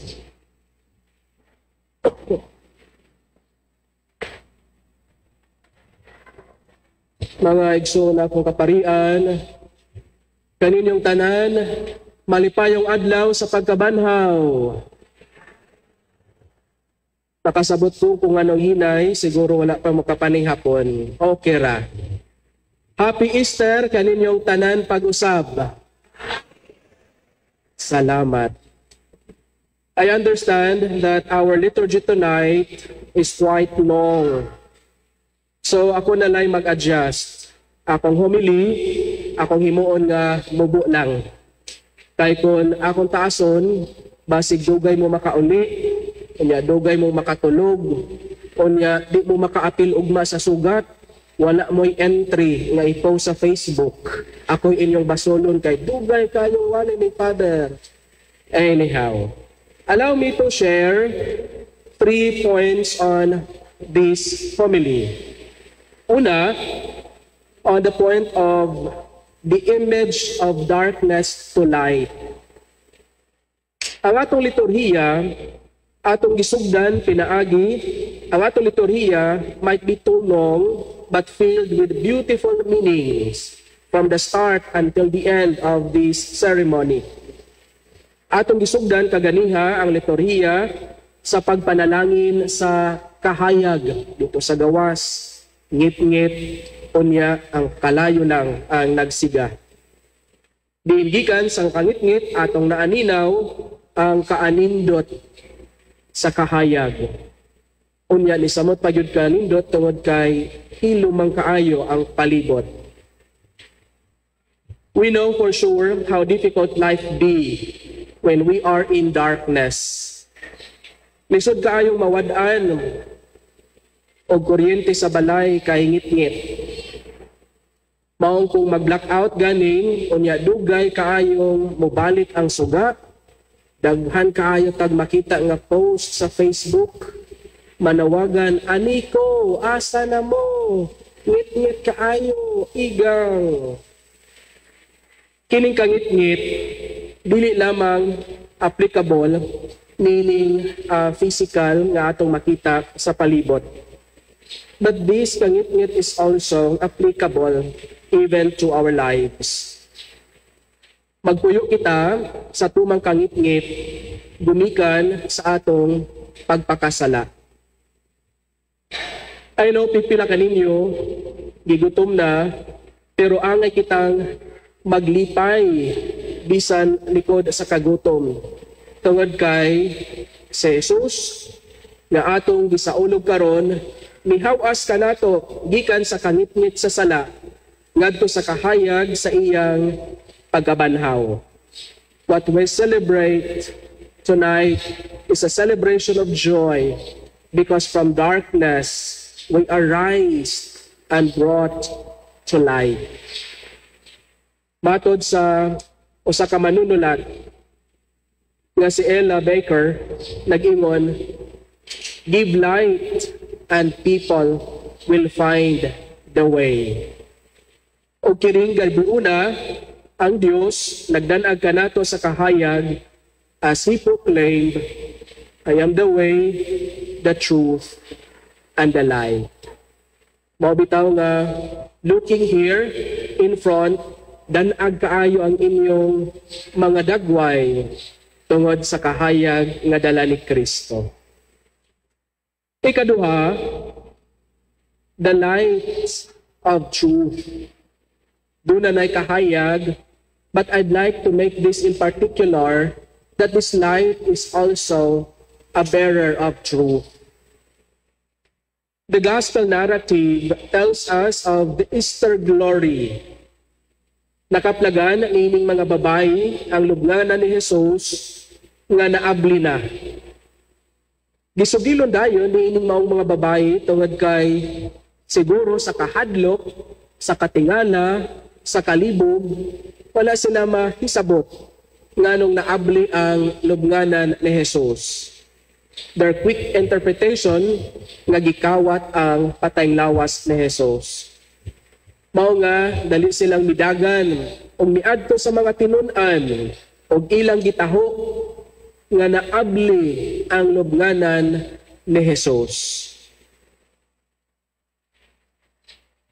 Mga igsoon akong kaparian, kaninyong tanan, malipayong adlaw sa pagkabanhaw. Nakasabot ko kung anong hinay, siguro wala pa makapaning hapon. Okay ra. Happy Easter kaninyong tanan pag-usab. Salamat. I understand that our liturgy tonight is quite long. So ako na lang mag-adjust. Akong homily, akong himuon nga mubo lang. Kay kung akong taason, basig dugay mo makauli, unya dugay mo makatulog, unya di mo makaapil ugma sa sugat, wala mo'y entry nga i-post sa Facebook. Ako'y inyong basolon kay dugay kayo wala ni Father. Anyhow, allow me to share 3 points on this homily. Una, on the point of the image of darkness to light. Ang atong liturhiya, atong gisugdan pinaagi, ang atong liturhiya might be too long but filled with beautiful meanings from the start until the end of this ceremony. Atong gisugdan kaganiha ang liturhiya sa pagpanalangin sa kahayag dito sa gawas, ngit-ngit, unya ang kalayo lang ang nagsiga. Diingikan sang kangit-ngit atong naaninaw ang kaanindot sa kahayag. Unya ni samot pagyud kanindot tungod kay hilumang kaayo ang palibot. We know for sure how difficult life be when we are in darkness. Lisod kaayong mawad-an og kuryente sa balay kay ngit-ngit. Maong kung mag-blackout ganing, unya dugay kaayong mobalik ang suga, daghan kaayo tag makita nga post sa Facebook, manawagan, aniko, asa na mo, ngit-ngit kaayo, igang. Kining kangit-ngit, dili lamang applicable, meaning physical nga atong makita sa palibot. But this kangit-ngit is also applicable even to our lives. Magpuyo kita sa tumang kangit-ngit, gumikan sa atong pagpakasala. I know, pipila kaninyo, gigutom na, pero angay kitang maglipay bisan likod sa kagutom. Tungod kay si Jesus, nga atong gisaulog karon, mihawas kanato gikan sa kangitngit sa sala ngadto sa kahayag sa iyang pagkabanhaw. What we celebrate tonight is a celebration of joy because from darkness we are raised and brought to light. Matod sa usa ka manunulat nga si Ella Baker, nag-ingon, give light and people will find the way. O kiring gabiuna, ang Dios nagdanag kanato sa kahayag as He proclaimed, I am the way, the truth, and the light. Mao bitaw nga looking here in front, danag kaayo ang inyong mga dagway tungod sa kahayag nga dala ni Kristo. Ikaduha, the light of truth. Doon na kahayag, but I'd like to make this in particular that this light is also a bearer of truth. The gospel narrative tells us of the Easter glory. Nakaplagan niining mga babayi ang lubnganan ni Jesus nga naabli na. Gisugilon dayon niining maong mga babayi tungod kay siguro sa kahadlok sa katingala, sa kalibog, wala sila mahisabot nganong naabli ang lubnganan ni Jesus. Their quick interpretation nga gikawat ang patayng lawas ni Jesus. Mao nga dali silang midagan ug miadto sa mga tinun-an ug ilang gitaho nga naabli ang lubnganan ni Jesus.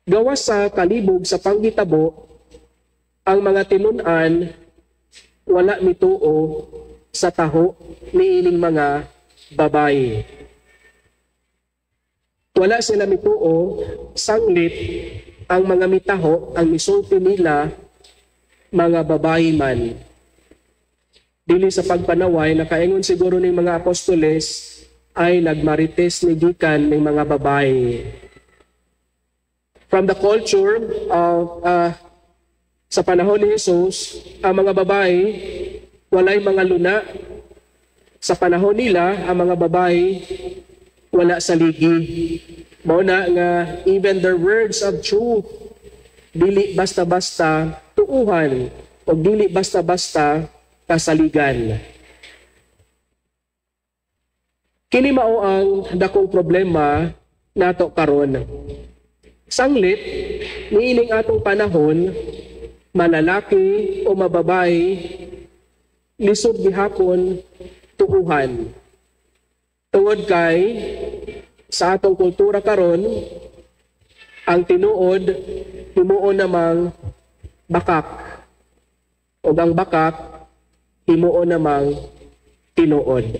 Gawas sa kalibog sa panggitabo, ang mga tinun-an wala mituo sa taho niining mga babae. Wala sila mituo, sanglit ang mga mitaho, ang misulti nila, mga babae man. Dili sa pagpanaway, nakaingon siguro ng mga apostoles ay nagmarites ni gikan ng mga babae. From the culture of sa panahon ni Jesus, ang mga babae walay mga luna. Sa panahon nila, ang mga babae wala sa ligi. Mao na nga even their words of truth dili basta-basta tuuhan o dili basta-basta kasaligan. Kini mao ang dakong problema nato karon. Sanglit niining atong panahon, malalaki o mababay, lisod gihapon tuuhan. Tungod kay sa atong kultura karon, ang tinuod himuon namang bakak, ug ang bakak himuon namang tinuod.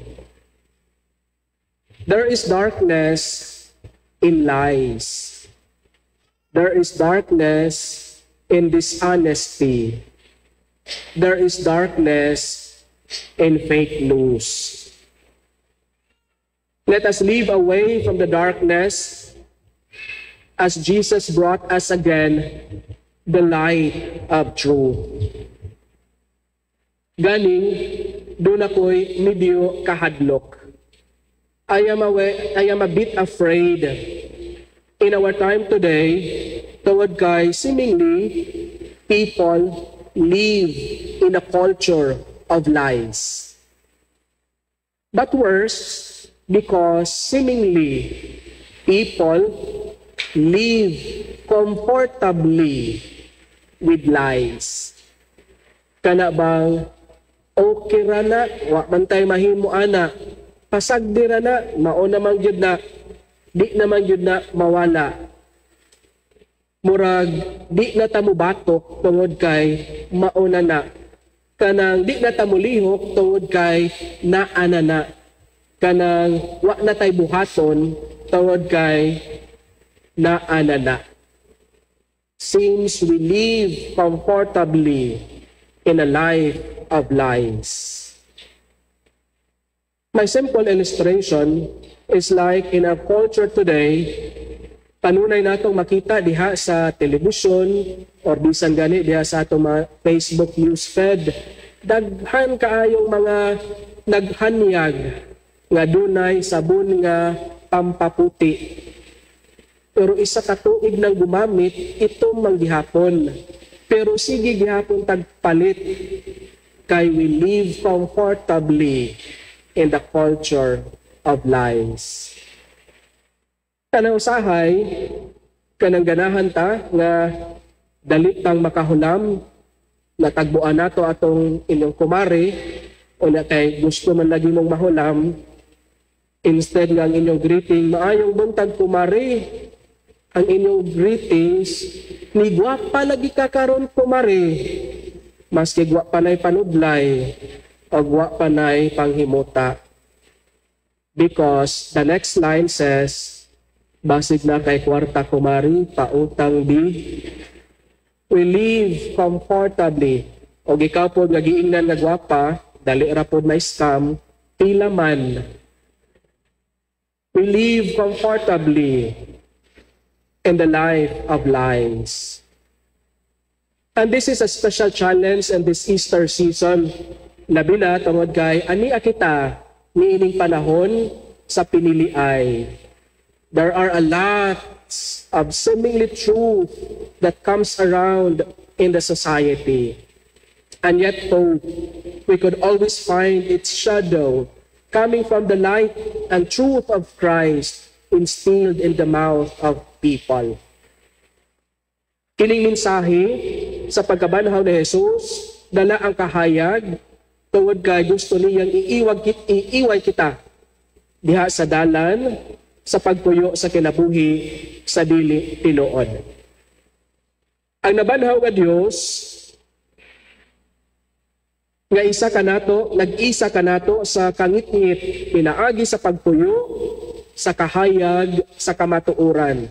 There is darkness in lies. There is darkness in dishonesty. There is darkness in fake news. Let us live away from the darkness as Jesus brought us again the light of truth. Ganing, duna ko'y medyo kahadlok. I am a bit afraid in our time today, tungod kay seemingly people live in a culture of lies. But worse, because seemingly people live comfortably with lies. Kana bang okay ra na, wa man tay mahimo ana, pasagdi ra na, mao naman gyud na, di naman gyud na mawala. Murag di na ta mobatok tungod kay mauna na. Kanang di na ta molihok tungod kay naana na. Kanang wa na tay buhaton tungod kay naana na. Seems we live comfortably in a life of lies. My simple illustration is like in our culture today, kanunay natong makita diha sa telebisyon or bisan gani diha sa atong mga Facebook news feed, daghan kaayong mga naghanyag nga dunay sabon nga pampaputi. Pero isa ka tuig nang gumamit, ito man gihapon. Pero sige gihapon tagpalit kay we live comfortably in the culture of lies. Kanang usahay, kanang ganahan ta nga dali tang makahulam, natagbuan nato atong inyong kumare, o na kay gusto man lagi mong mahulam, instead nga ang inyong greeting, "Maayong buntag, kumare," ang inyong greetings, "Ni gwapa lagi ka karon, kumare," maski wa pa na'y panudlay o wa pa na'y panghimuta. Because the next line says, "Basig naa kay kwarta, kumari, pautang bi." We live comfortably. O ikaw po nga giingnan nga gwapa, dali ra pod may scam, pila man. We live comfortably in the life of lies. And this is a special challenge in this Easter season. Labi na tungod kay ani kita niining panahon sa piniliay. There are a lot lots of seemingly truth that comes around in the society. And yet, hope, we could always find its shadow coming from the light and truth of Christ instilled in the mouth of people. Kining mensahe sa pagkabanhaw ni Jesus, dala ang kahayag tungod kay gusto niyang iiwag kita diha sa dalan sa pagpuyo sa kinabuhi sa dili tinuod. Ang nabanhaw nga Dios nga isa kanato, nag-isa kanato sa kangitngit pinaagi sa pagpuyo sa kahayag sa kamatuoran.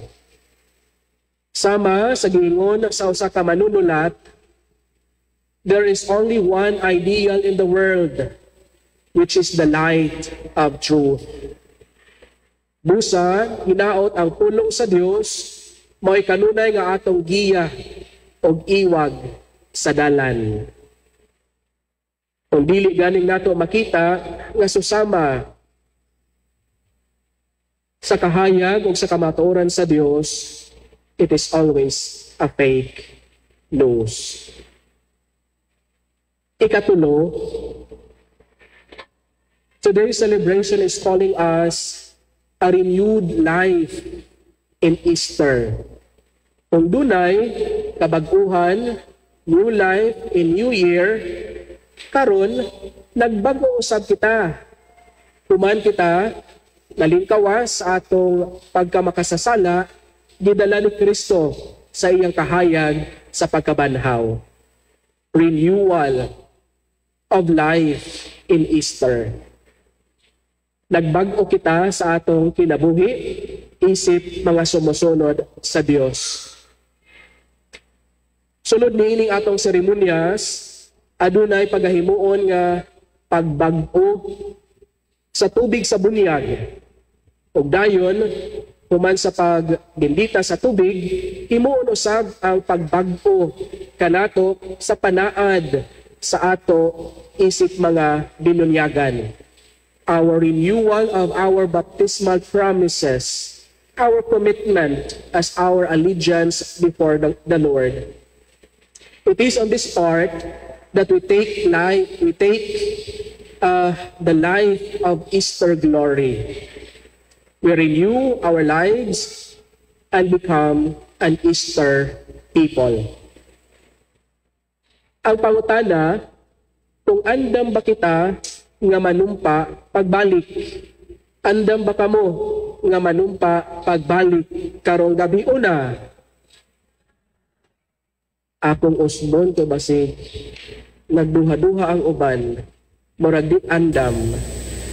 Sama sa giingon sa usa ka manunulat, "There is only one ideal in the world, which is the light of truth." Busa, hinaot ang pulong sa Dios mao'y kanunay nga atong giya og iwag sa dalan. Kung dili ganing nato makita nga susama sa kahayag o sa kamatuoran sa Dios, it is always a fake news. Ikatulo, today's celebration is calling us a renewed life in Easter. Kung dunay kabag-uhan, new life in New Year, karon nagbago usab kita. Human kita nalingkawas sa atong pagkamakasasala, gidala ni Kristo sa iyang kahayag sa pagkabanhaw. Renewal of life in Easter. Nagbag-o kita sa atong kinabuhi, isip mga sumusunod sa Dios. Sulod niining atong seremonyas, adunay pagahimuon nga pagbag-o sa tubig sa bunyag. Ug dayon, human sa pagbendita sa tubig, himuon usab ang pagbag-o kanato sa panaad sa ato isip mga binunyagan. Our renewal of our baptismal promises, our commitment as our allegiance before the Lord. It is on this part that we take life, we take the life of Easter glory. We renew our lives and become an Easter people. Ang pangutana, kung andam ba kita nga manumpa pagbalik? Andam ba kamo nga manumpa pagbalik karong gabi una? Akong usbon ko basi nagduha-duha ang uban, murag di andam.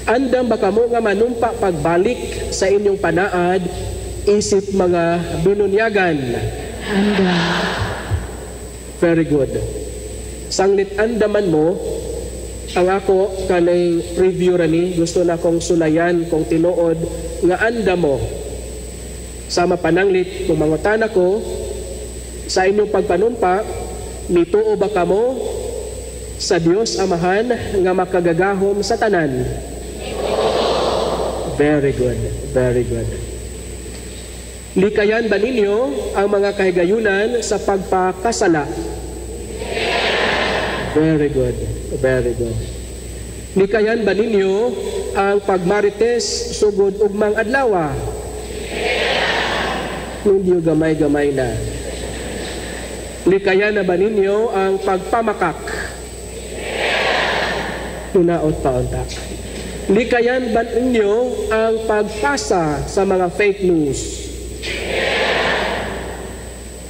Andam ba kamo nga manumpa pagbalik sa inyong panaad isip mga binunyagan? Andam. Very good. Sanglit andaman mo, ang ako kanay preview ra ni, gusto na kong sulayan kung tinuod nga andam mo. Sama pananglit kung mangutana ko sa inyong pagpanumpa, mituo ba kamo sa Dios Amahan nga makagagahom sa tanan? Very good, very good. Likayan ba ninyo ang mga kahigayunan sa pagpakasala? Very good, very good. Likayan ba ninyo ang pagmarites sugod ugmang adlaw? Hindi gamay-gamay na. Likayan na ba ninyo ang pagpamakak? Hinaot pa unta. Likayan ba ninyo ang pagpasa sa mga fake news?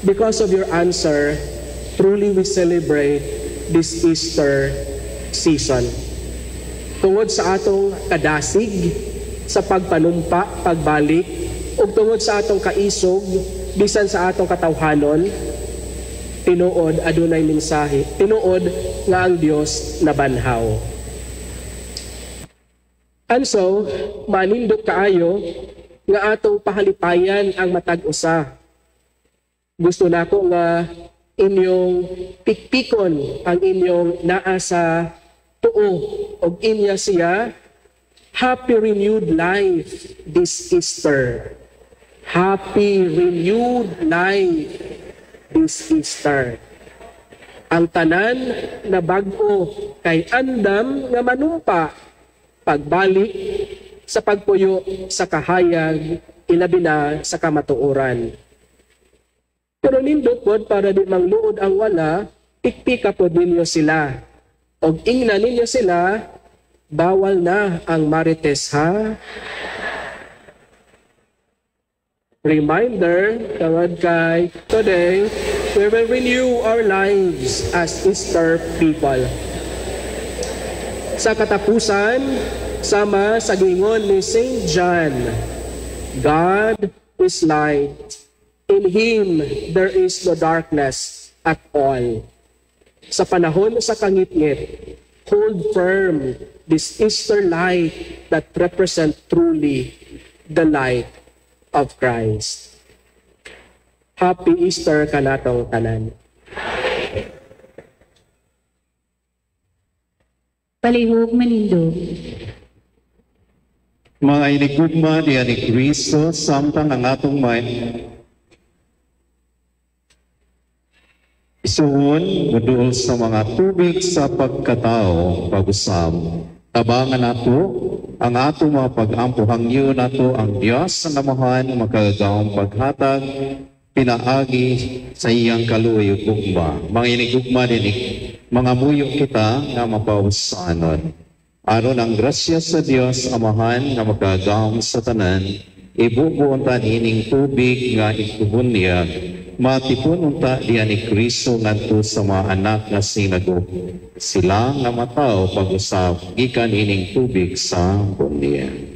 Because of your answer, truly we celebrate this Easter season. Tungod sa atong kadasig sa pagpanumpa, pagbalik, ug tungod sa atong kaisog, bisan sa atong katawhanon, tinuod adunay mensahe, tinuod nga ang Dios nabanhaw. And so, manindot kaayo nga atong pahalipayan ang matag usa. Gusto nako nga inyong pikpikon ang inyong naa sa tuo og inya siya, happy renewed life this Easter. Happy renewed life this Easter. Ang tanan na bag-o kay andam nga manumpa pagbalik sa pagpuyo sa kahayag, ilabi na sa kamatuoran. Pero nindot pod para di mangluod ang wala, pikpika pod ninyo sila. Og ingna ninyo sila, bawal na ang marites, ha? Reminder, tawad kay today, we will renew our lives as Easter people. Sa katapusan, sama sa gingon ni Saint John, God is light. In Him there is no darkness at all. Sa panahon sa kangitngit, hold firm this Easter light that represent truly the light of Christ. Happy Easter kanatong tanan. Palihog manindog. Mga inigugma diya ni Kristo, samtang ang atong may isuon, muduol sa mga tubig sa pagkatao, pag-usab. Tabangan nato ang atong mga pag-ampo, hangyo nato ang Dios ang Amahan, makagagahong paghatag, pinaagi sa iyang kaluoy ug gugma. Mga inigugma din, mga muyo kita nga mapausanon. Aron ang grasya sa Dios Amahan nga makagagahom sa tanan, ibubuon ta ining tubig nga ikubunyag, matipon unta diya ni Kristo ngadto sa mga anak nga sinagob. Sila nga mataw pag-usab gikan ining tubig sa bunyag.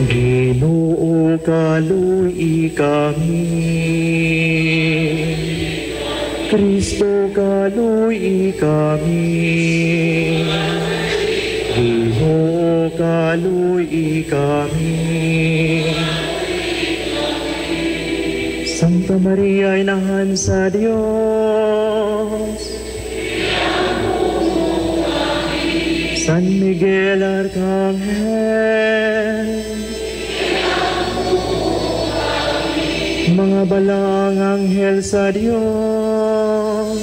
Ginoo, kaluoy kami. Kristo, kaluoy kami. Ginoo, kaluoy kami. Santa Maria, Inahan sa Dios. San Miguel Arcangel, mga balaang anghel sa Dios,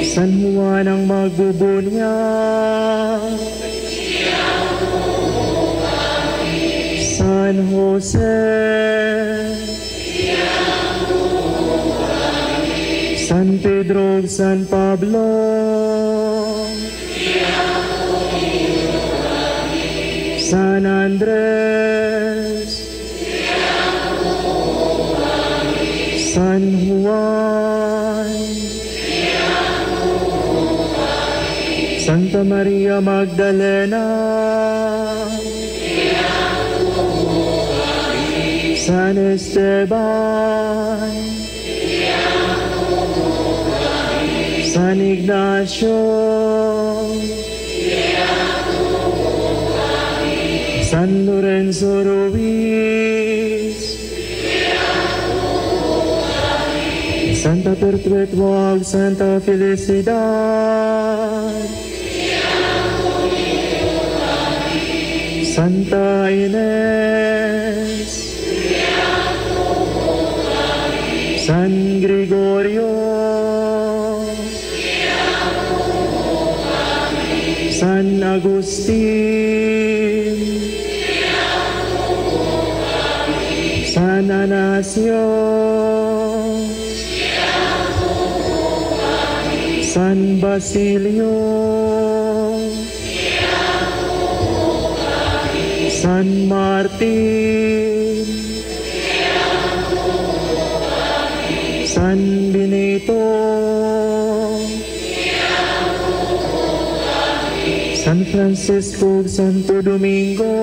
San Juan ang magbubunyag, San Jose, San Pedro, San Pablo, San Andres, San Juan, Santa Maria Magdalena, San Esteban, San Ignacio, San Lorenzo Ruiz, Santa Perpetua, Santa Felicidad, Santa Inés, San Gregorio, San Agustin, San Anasio, San Basilio, San Martin, San Benito, San Francisco, Santo Domingo,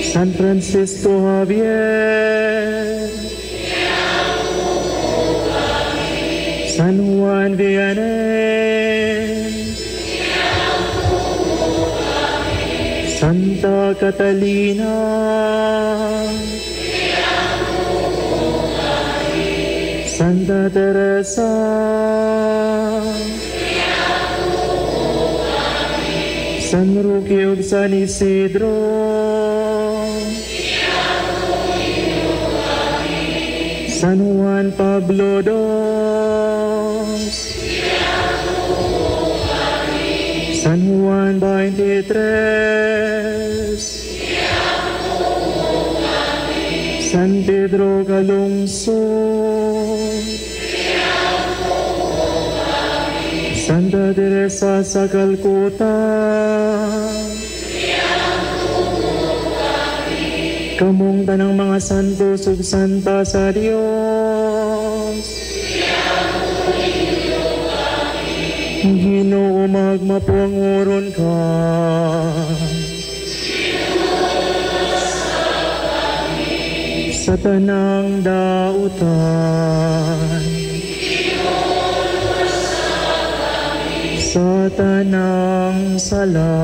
San Francisco Javier, San Juan Juan Vianney, Santa Catalina, Santa Teresa, San Roque ug San Isidro, San Juan Pablo II, San Juan 23, San Pedro Calungsod, Santa Teresa sa Calcutta, kamong tanang mga santos ug santa sa Dios. Ginoo, magmapuanguron ka. Sa tanang dautan, sa tanang sala,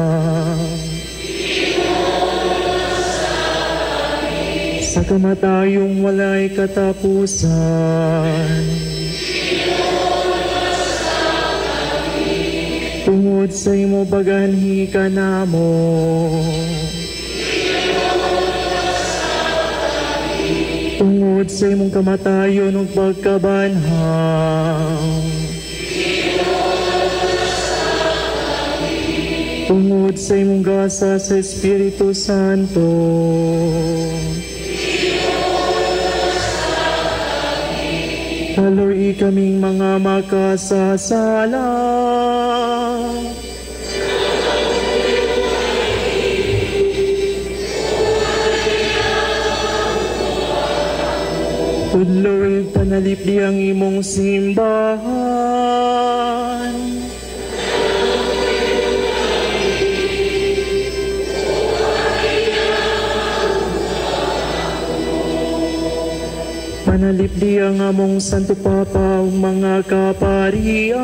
sa kamatayong walay katapusan, tungod sa imo paganhi ka namo, tungod sa imong kamatayon ug pagkabanhaw, tungod sa imong gasa sa Espiritu Santo, kaloy kaming mga makasasala. Tudloy panalipdi ang imong simbahan, panalipdi ang among Santo Papa ug mga kaparian,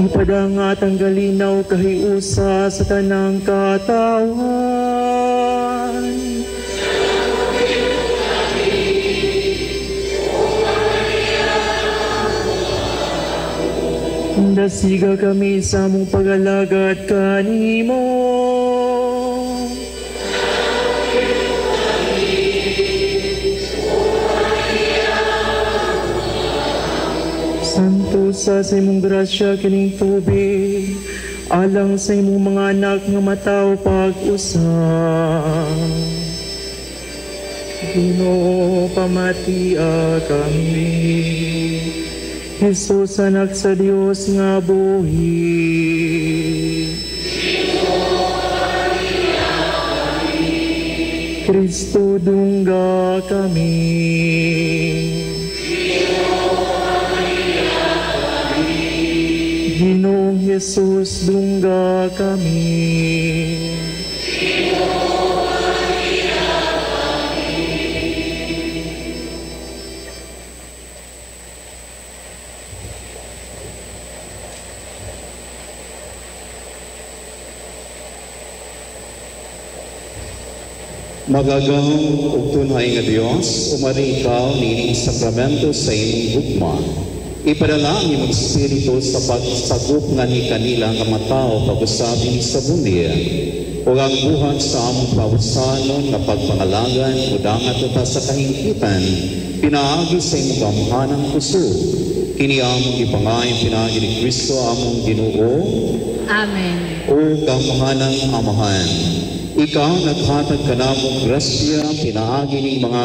ipadangat ang galinaw kahiusa sa tanang katawan. Dasiga kami sa among pag-alagad kanimo. Santo sa imong grasya kining tubig, alang sa imong mga anak nga mataw pag-usab. Ginoo, pamatia kami. Jesus, anak sa Dios nga buhi, Kristo, dungga kami. Ginoong Jesus, dungga kami. Magagahom ug tunay nga Dios, umari ikaw niining sakramento sa imong gugma. Ipadala ang imong Espiritu sa pagsagop nga ni kanila nga matawo pag-usabi ni sa bunya. Ug ang buhat sa among pausanon nga pagpangalagan mudangat ta sa kahingpitan, pinaagi sa imong gamhanang kusog. Kini among gipangayon pinaagi ni Kristo among Ginoo. Amen. O gamhanang Amahan, ikaw naghatag kanamo grasya pinaagi ning mga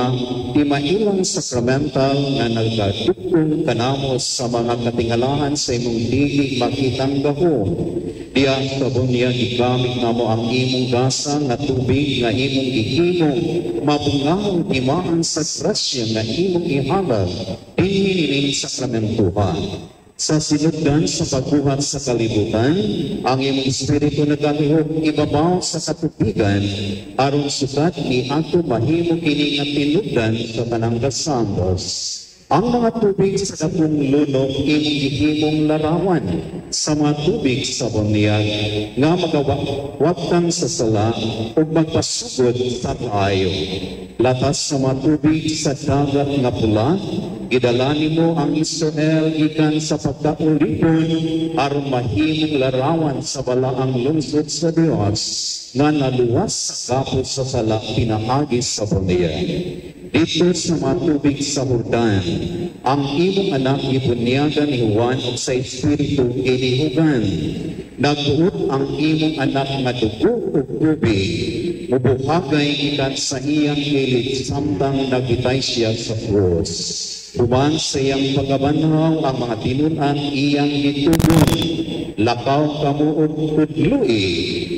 timailang sakramental nga nagadugtong kanamo sa mga katingalahan sa imong dili makitang gahom. Diya sa bunya gigamit namo ang imong gasa nga tubig nga imong gihimong mabungahong timaan sa grasya nga imong ihalal dinhi nining sakramentuhan. Sa sinugdan sa pagbuhat sa kalibutan, ang imong espiritu nagalihok ibabaw sa katubigan, aron sukat ni ato mahimo kini nga tinubdan sa tanang kasantos. Ang mga tubig sa dakong lunok imong gihimong larawan sa mga tubig sa bunyag nga magawatan sa sala ug magpasugod sa kaayo. Latas sa mga tubig sa dagat nga pula, gidala nimo ang Israel gikan sa pagkaulipon aron mahimong larawan sa balaang lungsod sa Dios nga naluwas sa gapos sa sala pinaagi sa bunyag. Dito sa mga tubig sa Jordan, ang imong anak gibunyagan ni Juan ug sa Espiritu gilihugan. Nagbuot ang imong anak nga dugo ug tubig, mubuhagay gikan sa iyang kilid samtang nagitay siya sa krus. Human sa iyang pagkabanhaw ang mga tinun-an iyang gitugon. Lakaw kamo og tudloi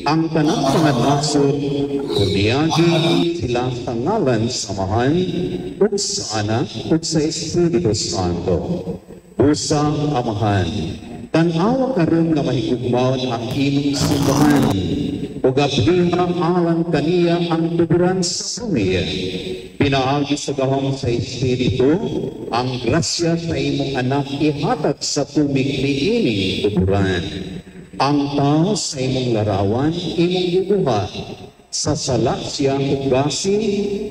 ang tanang mga nasod, bunyagi sila sa ngalan sa Amahan ug sa Anak ug sa Espiritu Santo. Usang Amahan, tan-awa karon nga mahigugmaon ang imong simbahan, ug abliha alang kaniya ang tuburan sa bunya. Pinaagi sa gahom sa Espiritu, ang grasya sa imong anak ihatag sa tubig niining tuburan. Ang tao sa imong larawan, imong gibuhat. Sa sala siya ugasi,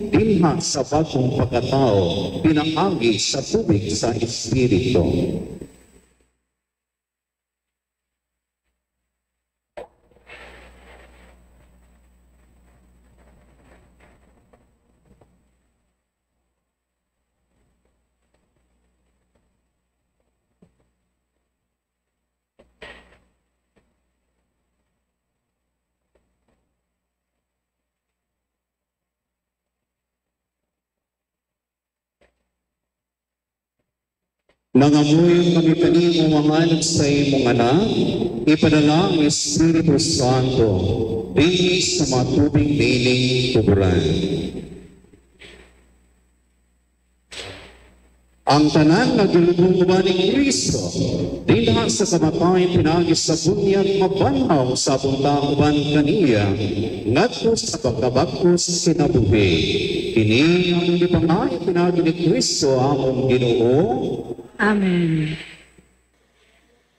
dinha sa bagong pagkatao, pinaagi sa tubig sa Espiritu. Nangamuyo kami kanimo mga sa imong anak, ipadala ang Espiritu Santo dinhi sa mga tubig niining tuburan. Ang tanan nga gilubong uban ni Kristo dinha sa kamatay pinaagi sa bunyag mabanhaw sa punta uban kaniya ngadto sa pagkabag-os kinabuhi. Kini ang gipangayo pinaagi ni Kristo among Ginoo. Amen.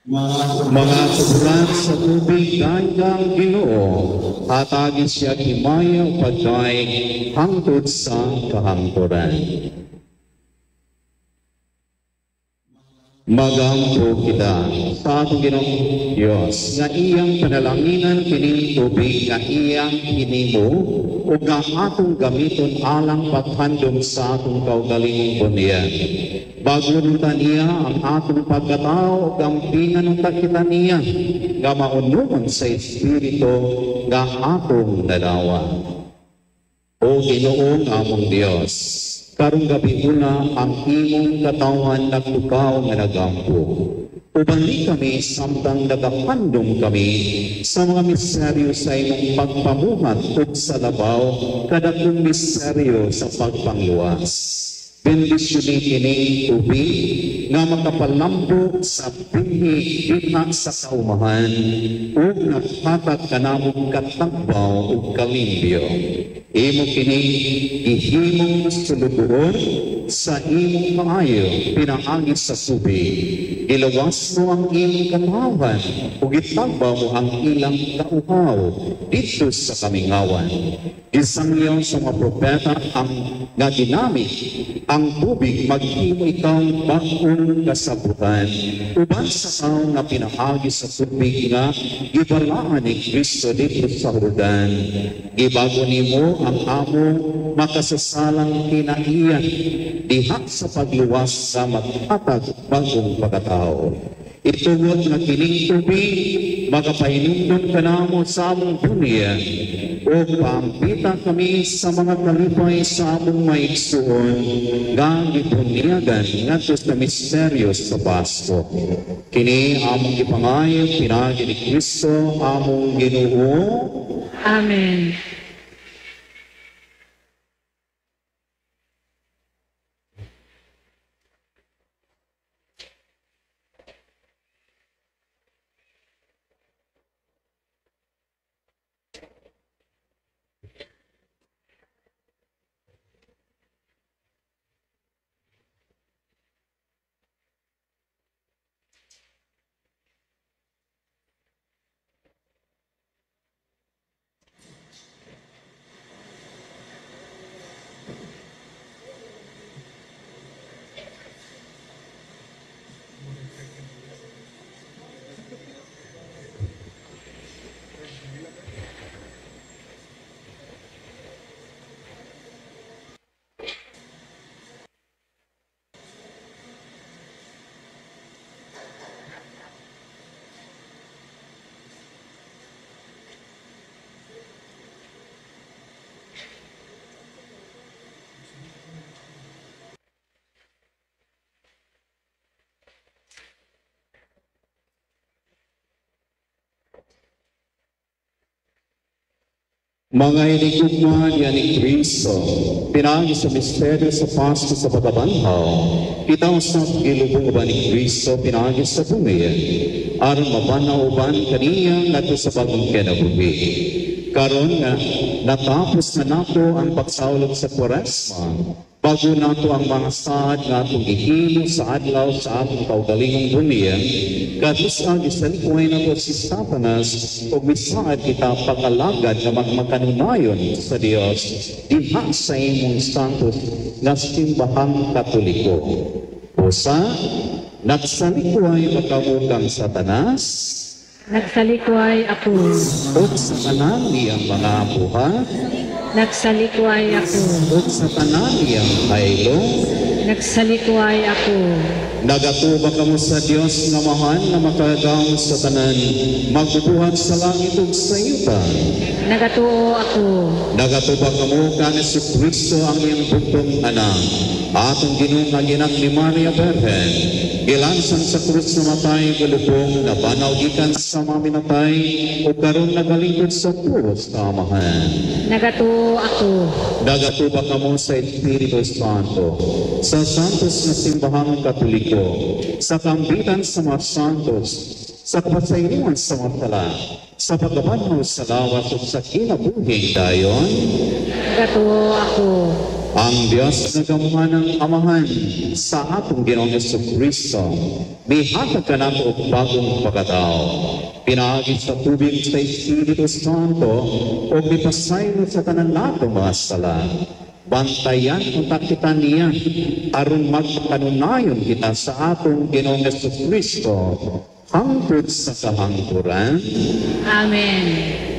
Mga tuburan sa tubig daygang Ginoo, hatagin siya himaya o pagdaig hangtod sa kahangturan. Magampo kita sa atong Ginoong Diyos nga iyang panalanginan kining tubig nga iyang hinimo ug nga atong gamiton alang paghandom sa atong kaugalingong bunyag. Bago unta niya ang atong pagkatao ug ampingan unta kita niya nga maunumon sa Espiritu nga atong nadawa. O Ginoo nga among Dios, karong gabi una ang imong katawan nagtukaw nga nagampo. Uban ni kami samtang nagahandom kami sa mga misteryo sa imong pagpamuhat ug sa labaw kadakong misteryo sa pagpangluwas. Bendisyoni kining tubig nga makapalambo sa binhi dinha sa kaumahan ug naghatag kanamong katagbaw ug kalimbyo. Imo kining gihimong sulugoon sa imong maayo pinaagi sa tubig. Gilawas mo ang imong katawhan ug gitagbaw mo ang ilang kauhaw didto sa kamingawan. Gisangyaw sa mga propeta ang nga ginamit ang tubig maghimo ikaw bag-ong kasabutan uban sa tawo nga pinaagi sa tubig nga gibalaan ni Kristo didto sa Jordan. Gibago nimo ang among makasasalang kinaiyan diha sa pagluwas sa maghatag bagong pagkatao. Itungod nga kining tubig makapahinumdom kanamo sa among dunya o paampita kami sa mga kalipay sa among maigsuon nga gibunyagan ngadto sa misteryo sa Pasko. Kini among gipangayo pinaagi ni Kristo among Ginoo. Amen. Mga inigugma niya ni Kristo, pinaagi sa misteryo sa Pasko sa pagkabanhaw, kita usab gilubong uban ni Kristo pinaagi sa bumi, aron mabanhaw uban kaniya ngadto sa bagong kinabuhi. Karon nga natapos na nato ang pagsaulog sa Kwaresma, bago nato ang mga saad nga atong gihimo sa adlaw sa atong kaugalingong bumi, kadus-ag isalikway nato si Satanas ug misaad kita pag-alagad nga magmakanunayon sa Dios diha sa imong santos nga simbahang Katoliko. Usa, nagsalikway makamukang Satanas, Nagsalikway ako. Ug sa tanan niyang mga buhat, Nagsalikway ako. Ug sa tanan niyang haylo, Nagsalikway ako. Nagatuba kamo sa Dios nga Amahan nga makagagahom sa tanan, magbubuhat sa langit ug sa yuta. Nagatuo ako. Nagatuba kamo kang Hesukristo ang iyang bugtong anak, atong Ginoo nga ginak ni Maria Birhen, gilansan sa krus na matay gulubong, nabanaw gikan sa mga minatay ug karon nagalingkod sa pulos sa Amahan. Nagatuo ako. Nagatuba kamo sa Espiritu Santo, sa santos na simbahang Katoliko, sa kambitan sa mga santos, sa kapasayloan sa mga sala, sa pagkabanhaw sa lawas ug sa kinabuhing dayon. Nagatuo ako. Ang Diyos na gamuhan ng Amahan sa atong Ginoong Hesukristo, mihatag kanato og bagong pagkatao. Pinaagi sa tubig sa Espiritu Santo ug mipasaylo sa tanan nato mga sala. Bantayan unta kita niya aron magkanunayon kita sa atong Ginoong Hesukristo hangtod sa kahangturan. Amen.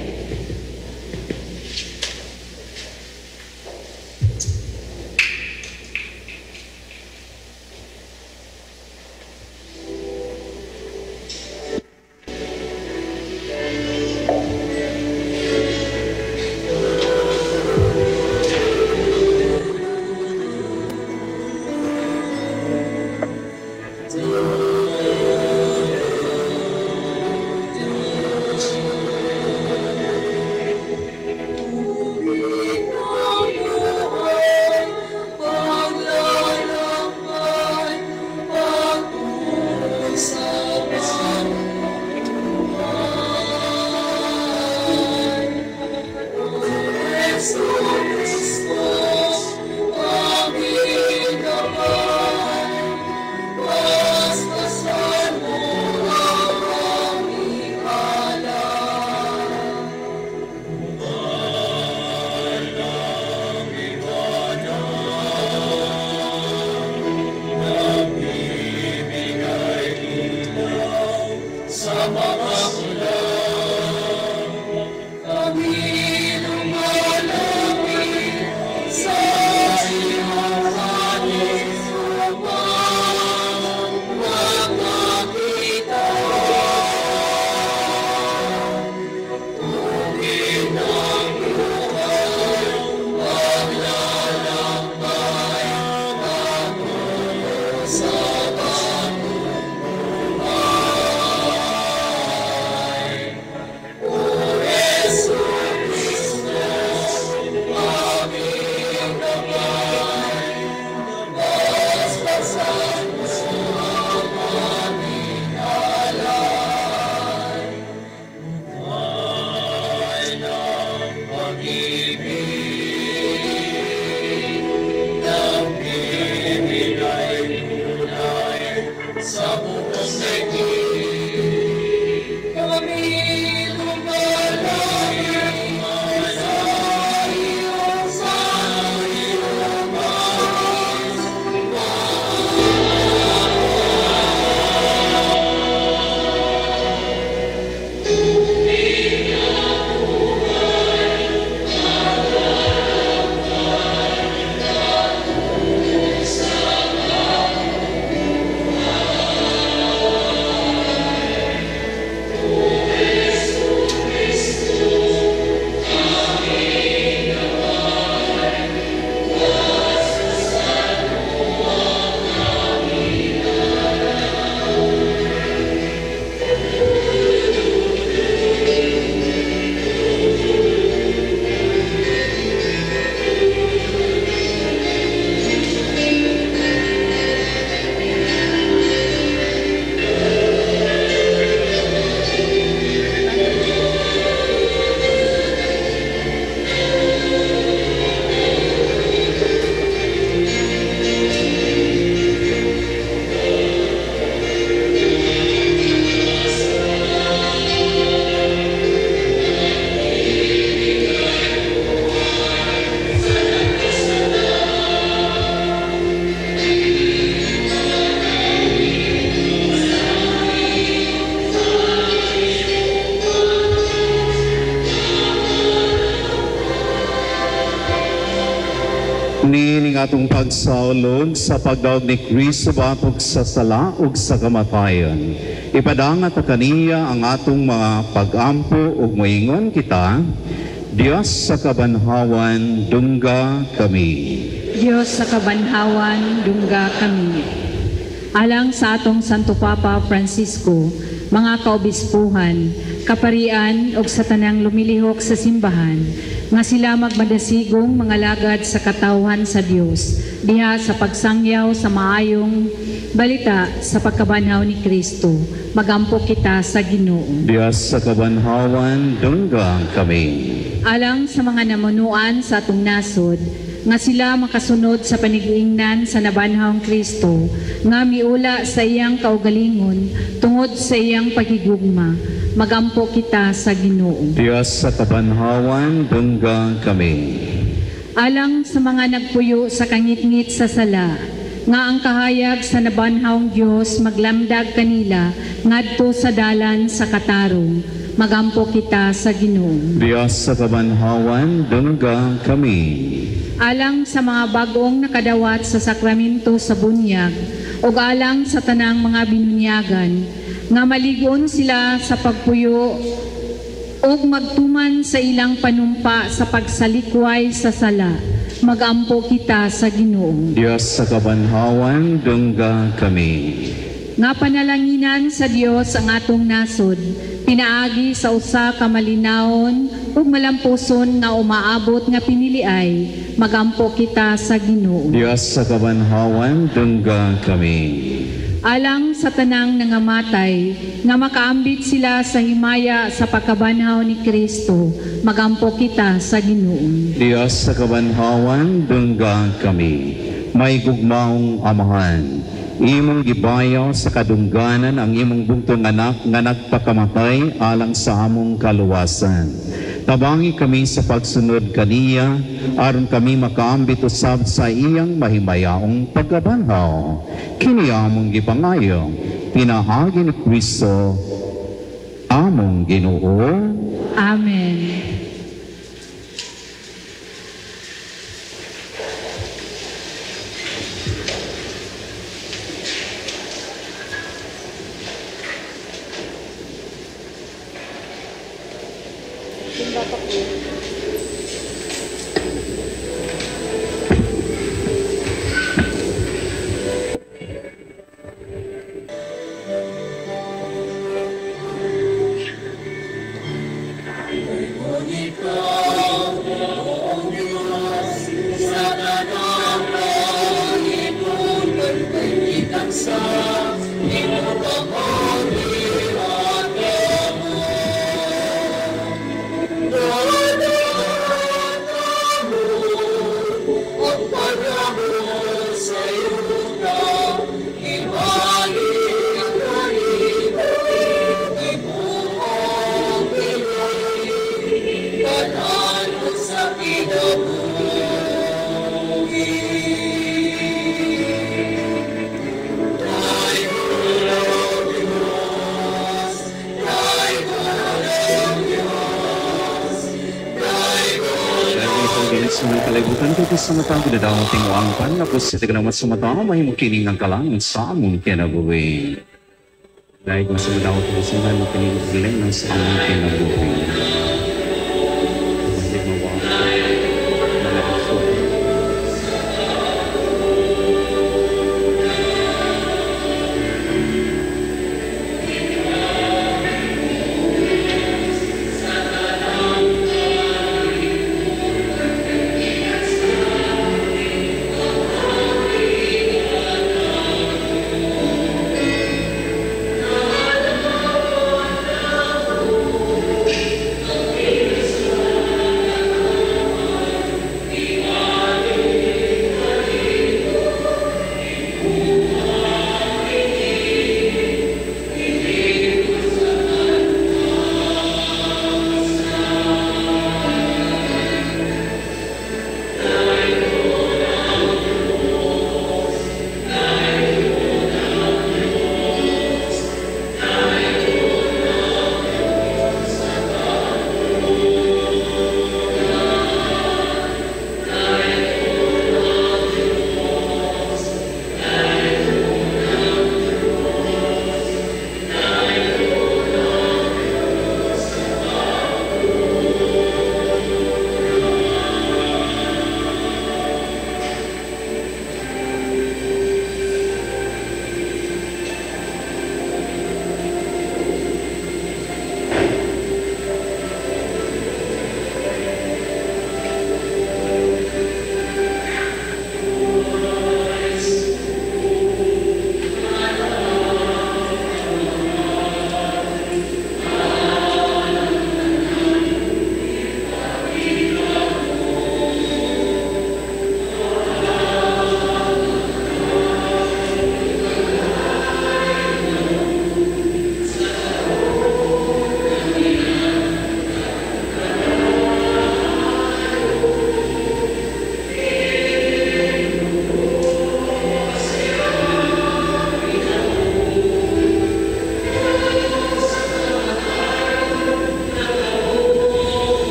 Kini atong pagsaulog sa pagdaog ni Kristo batok sa sala ug sa kamatayon. Ipadangat kaniya ang atong mga pag-ampo ug moingon kita, Dios sa kabanhawan, dungga kami. Dios sa kabanhawan, dungga kami. Alang sa atong Santo Papa Francisco, mga kaobispuhan, kaparian ug sa tanang lumilihok sa simbahan, nga sila magmadasigong mga lagad sa katawhan sa Dios diha sa pagsangyaw sa maayong balita sa pagkabanhaw ni Kristo. Magampo kita sa Ginoo. Dios sa kabanhawan, dungga kami. Alang sa mga namunuan sa atong nasod, nga sila makasunod sa panigiingnan sa nabanhawng Kristo, nga miula sa iyang kaugalingon tungod sa iyang paghigugma. Magampo kita sa Ginoo. Dios sa kabanhawan, dungga kami. Alang sa mga nagpuyo sa kangitngit sa sala, nga ang kahayag sa nabanhawng Dios maglamdag kanila ngadto sa dalan sa katarong. Magampo kita sa Ginoo. Dios sa kabanhawan, dungga kami. Alang sa mga bagong nakadawat sa sakramento sa bunyag, ug alang sa tanang mga binunyagan, nga maligon sila sa pagpuyo ug magtuman sa ilang panumpa sa pagsalikway sa sala. Magampo kita sa Ginoo. Dios sa kabanhawan, dungga kami. Nga panalanginan sa Dios ang atong nasod, pinaagi sa usa ka malinawon ug malampuson nga umaabot nga piniliay. Magampo kita sa Ginoo. Dios sa kabanhawan, dungga kami. Alang sa tanang nangamatay, nga makaambit sila sa himaya sa pagkabanhaw ni Kristo, magampo kita sa Ginoo. Dios sa kabanhawan, dungga kami. May gugmaong amahan, imong gibayaw sa kadungganan ang imong bugtong anak nga nagpakamatay alang sa among kaluwasan. Tabangi kami sa pagsunod kaniya, aron kami makaambit usab sa iyang mahimayaong pagkabanhaw. Kini among gipangayo, pinaagi ni Kristo, among Ginoo. Amen. Sa matang ginadawang tinguangpan, napos sa tiganamot sa matang, mahimong kining ang kalang sa among kinabuhi. Dahil kung sa matang tinguangpan, makining ang sa among kinabuhi.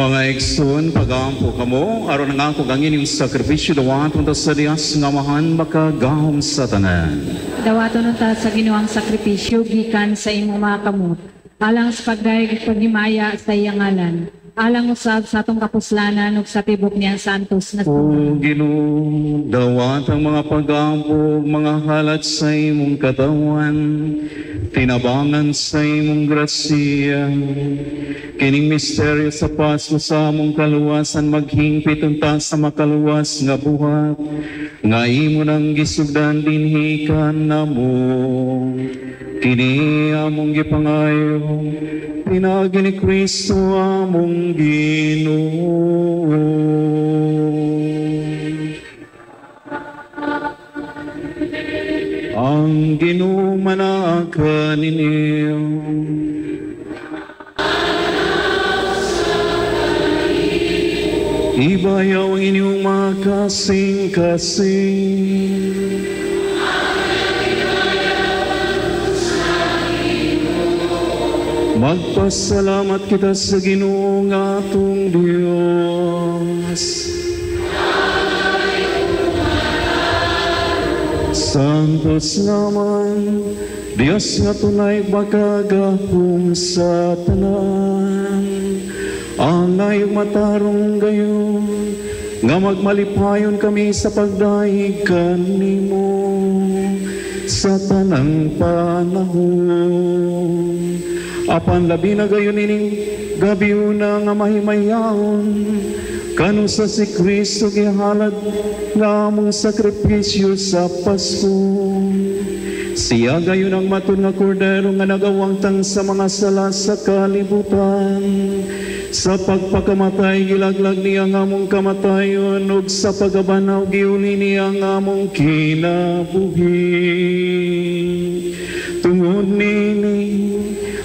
Mga igsoon, pagampo kamo, aron ang ako ang inyong sakripisyo dawaton ta sa Dios nga Amahan makagahom sa tanan. Dawaton ta sa Ginoo ang sakripisyo gikan sa imong mga kamot, alang sa pagdayeg ug paghimaya sa iyang ngalan, alang usab sa atong kapuslanan ug sa tibok niyang santos na O Ginoo, dawat ang mga pagampo ug mga halat sa imong katawan, tinabangan sa imong grasya. Kining misteryo sa Pasko sa among kaluwasan maghingpit unta sa makaluwas nga buhat, nga imo nang gisugdan dinhi kanamo. Kini among gipangayo, pinaagi ni Kristo among Ginoo. Ang Ginoo manaa kaninyo. Ibayaw ang inyong mga kasing-kasing. Magpasalamat kita sa Ginoo nga atong Dios. Santos naman, Dios nga tunay makagahom sa tanan. Angay matarong gayon, nga magmalipayon kami sa pagdayeg kanimo sa tanang panahon. Apan labi na gayon ining gabiuna nga mahimayaon, kanusa si Kristo gihalad nga among sakripisyo sa Pasko. Siya gayon ang matud nga kordero nga nagawangtang sa mga sala sa kalibutan. Sa pagpakamatay gilaglag niya ang among kamatayon, ug sa pagabanaw giuli niya ang among kinabuhi. Tungod nini,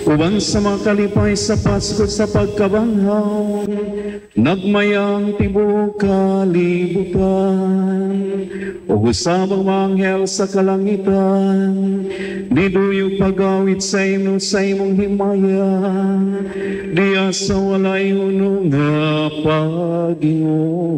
uban sa mga kalipay sa Pasko sa pagkabanghaw, nagmayang tibuok kalibutan, ug usab ang mga anghel sa kalangitan, niduyog pagawit sa imo sa imong himaya, diya sa walay uno nga pagingon.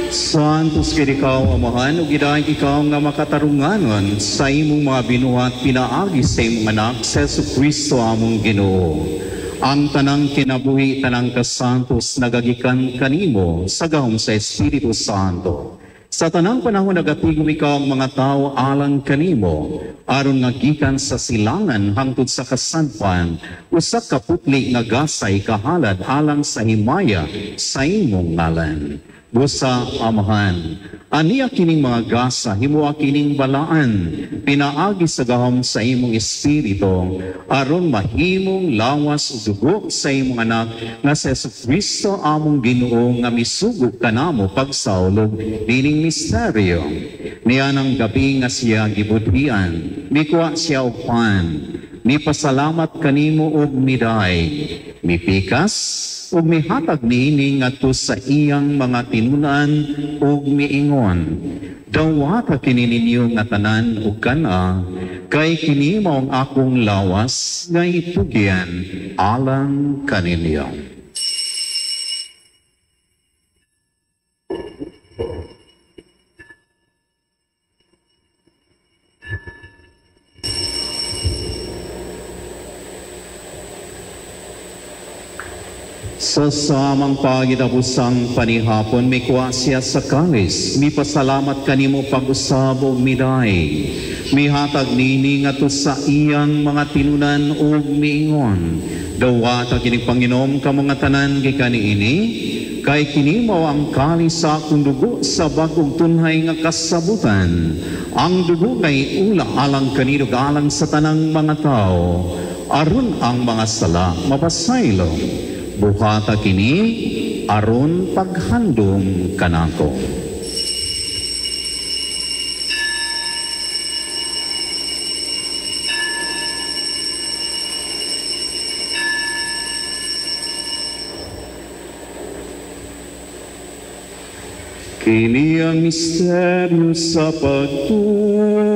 Santos kay ikaw, Amahan, ug gidayeg ikaw nga makatarunganon sa imong mga binuhat pinaagi sa imong anak, sa Jesu Kristo among Ginoo. Ang tanang kinabuhi, tanang kasantos nagagikan kanimo sa gahom sa Espiritu Santo. Sa tanang panahon nagatigom ikaw ang mga tao alang kanimo, aron nga gikan sa silangan hangtod sa kasadpan, usa ka putli nga gasay kahalad alang sa himaya sa imong ngalan. Busa Amahan, aniya kining mga gasa, himua kining balaan, pinaagi sa gahom sa imong espiritu, aron mahimong lawas ug dugo sa imong anak nga si Jesu Kristo among Ginoo nga misugo kanamo pagsaulog nining misteryo. Niya ng gabi nga siya gibudhian, mikuha siya og pan, mipasalamat kanimo og miday, mipikas ug mihatag niini ngadto sa iyang mga tinunan ug miingon, dawata kini ninyo nga tanan ug kana, kay kini mao ang akong lawas nga itugyan alang kaninyo. Sa samang pagitapusang panihapon, mikuha siya sa kalis, mipasalamat kanimo pag-usab og miday. Mihatag nini ngadto sa iyang mga tinunan ug miingon, dawata kining Panginom ka mga tanan gikan niini, kay kini mao ang kalis sa akong dugo sa bag-ong tunhay nga kasabutan. Ang dugo kay ula alang kanino alang sa tanang mga tao, aron ang mga sala mapasaylo. Buhata kini aron paghandom kanako. Kini ang misteryo sa pagtuo.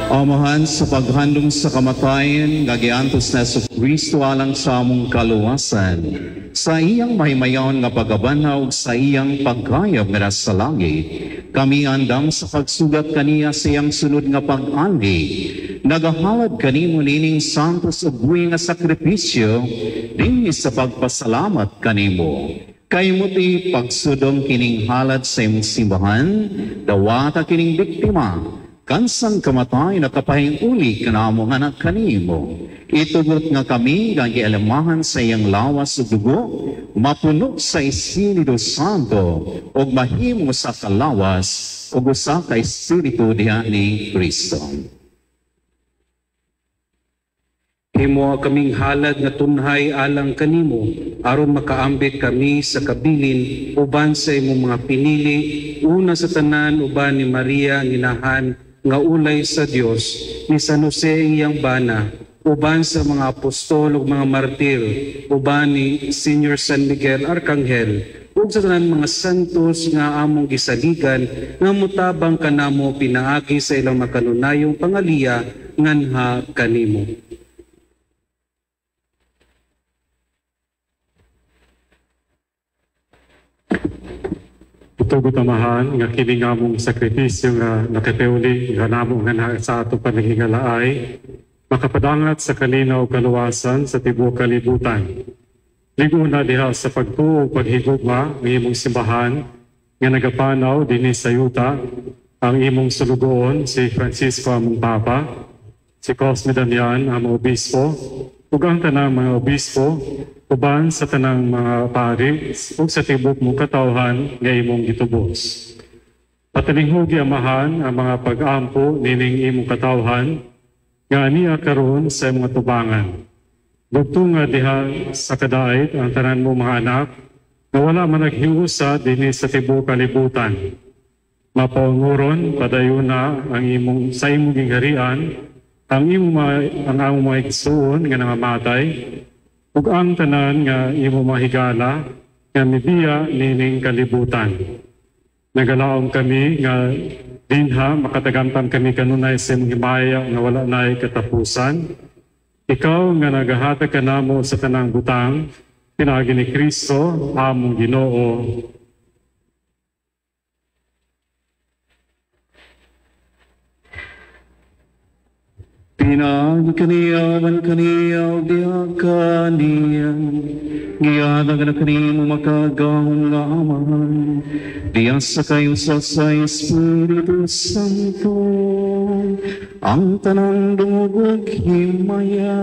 Amahan, sa paghandom sa kamatayan, nga giantos na sa Kristo alang sa among kaluwasan, sa iyang mahimayon nga pagabanhaw sa iyang pagkayab nga sa langit, kami andam sa pagsugat kaniya sa iyang sunod nga pag-anhi. Nagahalad kanimo nining santos ug buhi nga sakripisyo, dinhi sa pagpasalamat kanimo. Kay muti pagsudong kining halad sa imong simbahan, dawata kining biktima, kansang kamatay na kapahing uli kanamo nga anak kanimo. Itugot nga kami nga gialamahan sa iyang lawas ug dugo, mapuno sa Espiritu Santo ug mahimo sa kalawas ug usa ka espiritu diha ni Kristo. Himo kaming halad nga tunhay alang kanimo, aron makaambit kami sa kabilin uban sa imong mga pinili, una sa tanan uban ni Maria ang inahan nga ulay sa Dios, ni San Jose iyang bana, uban sa mga apostol ug mga martir, uban ni Senior San Miguel Arcangel, ug sa tanan mga santos nga among gisaligan nga mutabang kanamo pinaagi sa ilang makanunayong pangaliya nganha kanimo. Tugot Amahan, nga kini nga among sakripisyo nga nakipeuli nga namo nga sa atong panaghingalaay, makapadangat sa kalinaw kaluwasan sa tibuok kalibutan. Liguna diha sa pagtuo paghigugma ng imong simbahan nga nagapanaw dinhi sa yuta ang imong sulugoon si Francisco among Papa, si Cosme Damian among obispo, ug ang tanang mga obispo, uban sa tanang mga pari ug sa tibuok mong katawhan nga imong gitubos. Patalinghugi Amahan ang mga pag-ampo nining imong katawhan nga aniya karon sa imong tubangan. Dugtunga diha sa kadait ang tanan mo mga anak nga wala man naghiusa dinhi sa tibuok kalibutan. Mapaunguron padayuna ang imong sa imong gingharian ang imong ang among mga igsuon nga nangamatay ug ang tanan nga imong mga higala nga mibiya nining kalibutan. Nagalaom kami nga dinha makatagamtam kami kanunay sa imong himaya nga wala nay katapusan. Ikaw nga nagahatag kanamo sa tanang butang, pinaagi ni Kristo among Ginoo. Pinaagi kaniya, man kaniya, diha kaniya, gihatag na kanimo makagahom nga Amahan, diya sa kayo sa Espiritu Santo, ang tanang dungog ug himaya,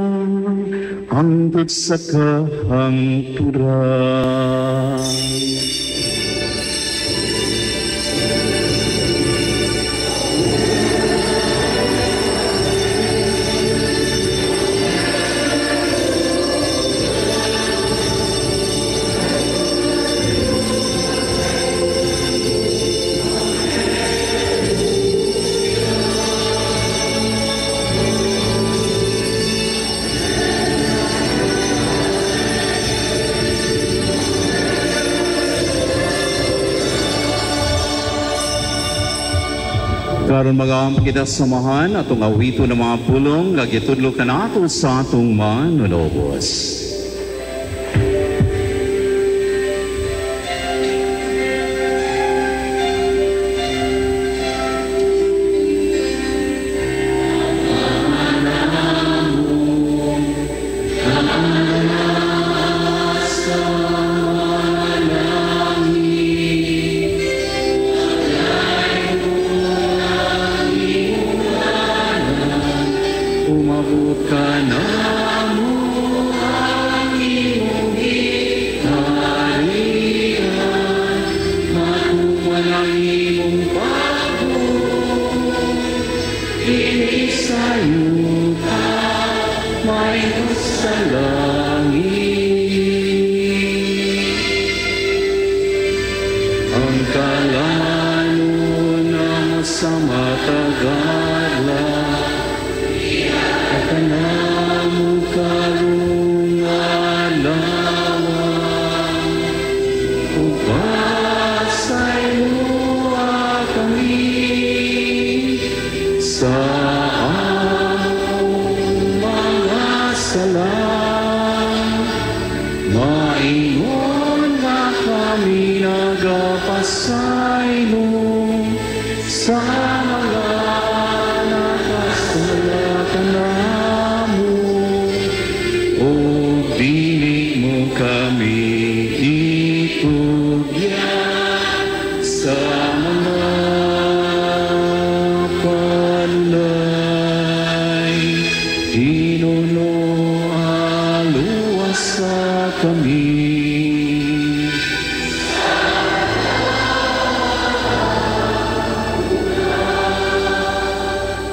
hangtod sa kahangturan. Karon mag-aampo kita samahan atong awito ng mga pulong nga gitudlo kanato sa atong manunobos.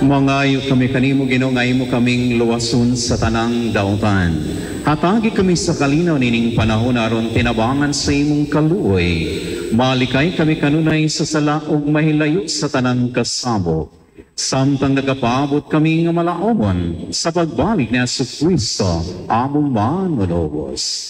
Mangayo kami kanimo, Ginoo, nga imo kaming luwason sa tanang dautan. Hatagi kami sa kalinaw nining panahon aron tinabangan sa imong kaluoy. Malikay kami kanunay sa sala ug mahilayo sa tanang kasabot. Samtang nagapaabot kami nga malaomon sa pagbalik ni Jesucristo, among manunobos.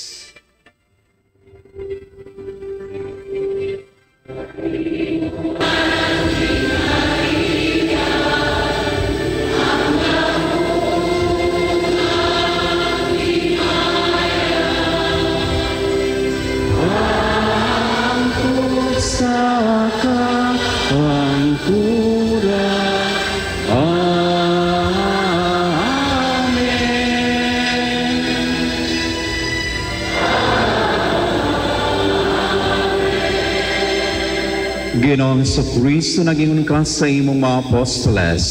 Ginoong Jesucristo, nagingon ka sa imong mga apostoles,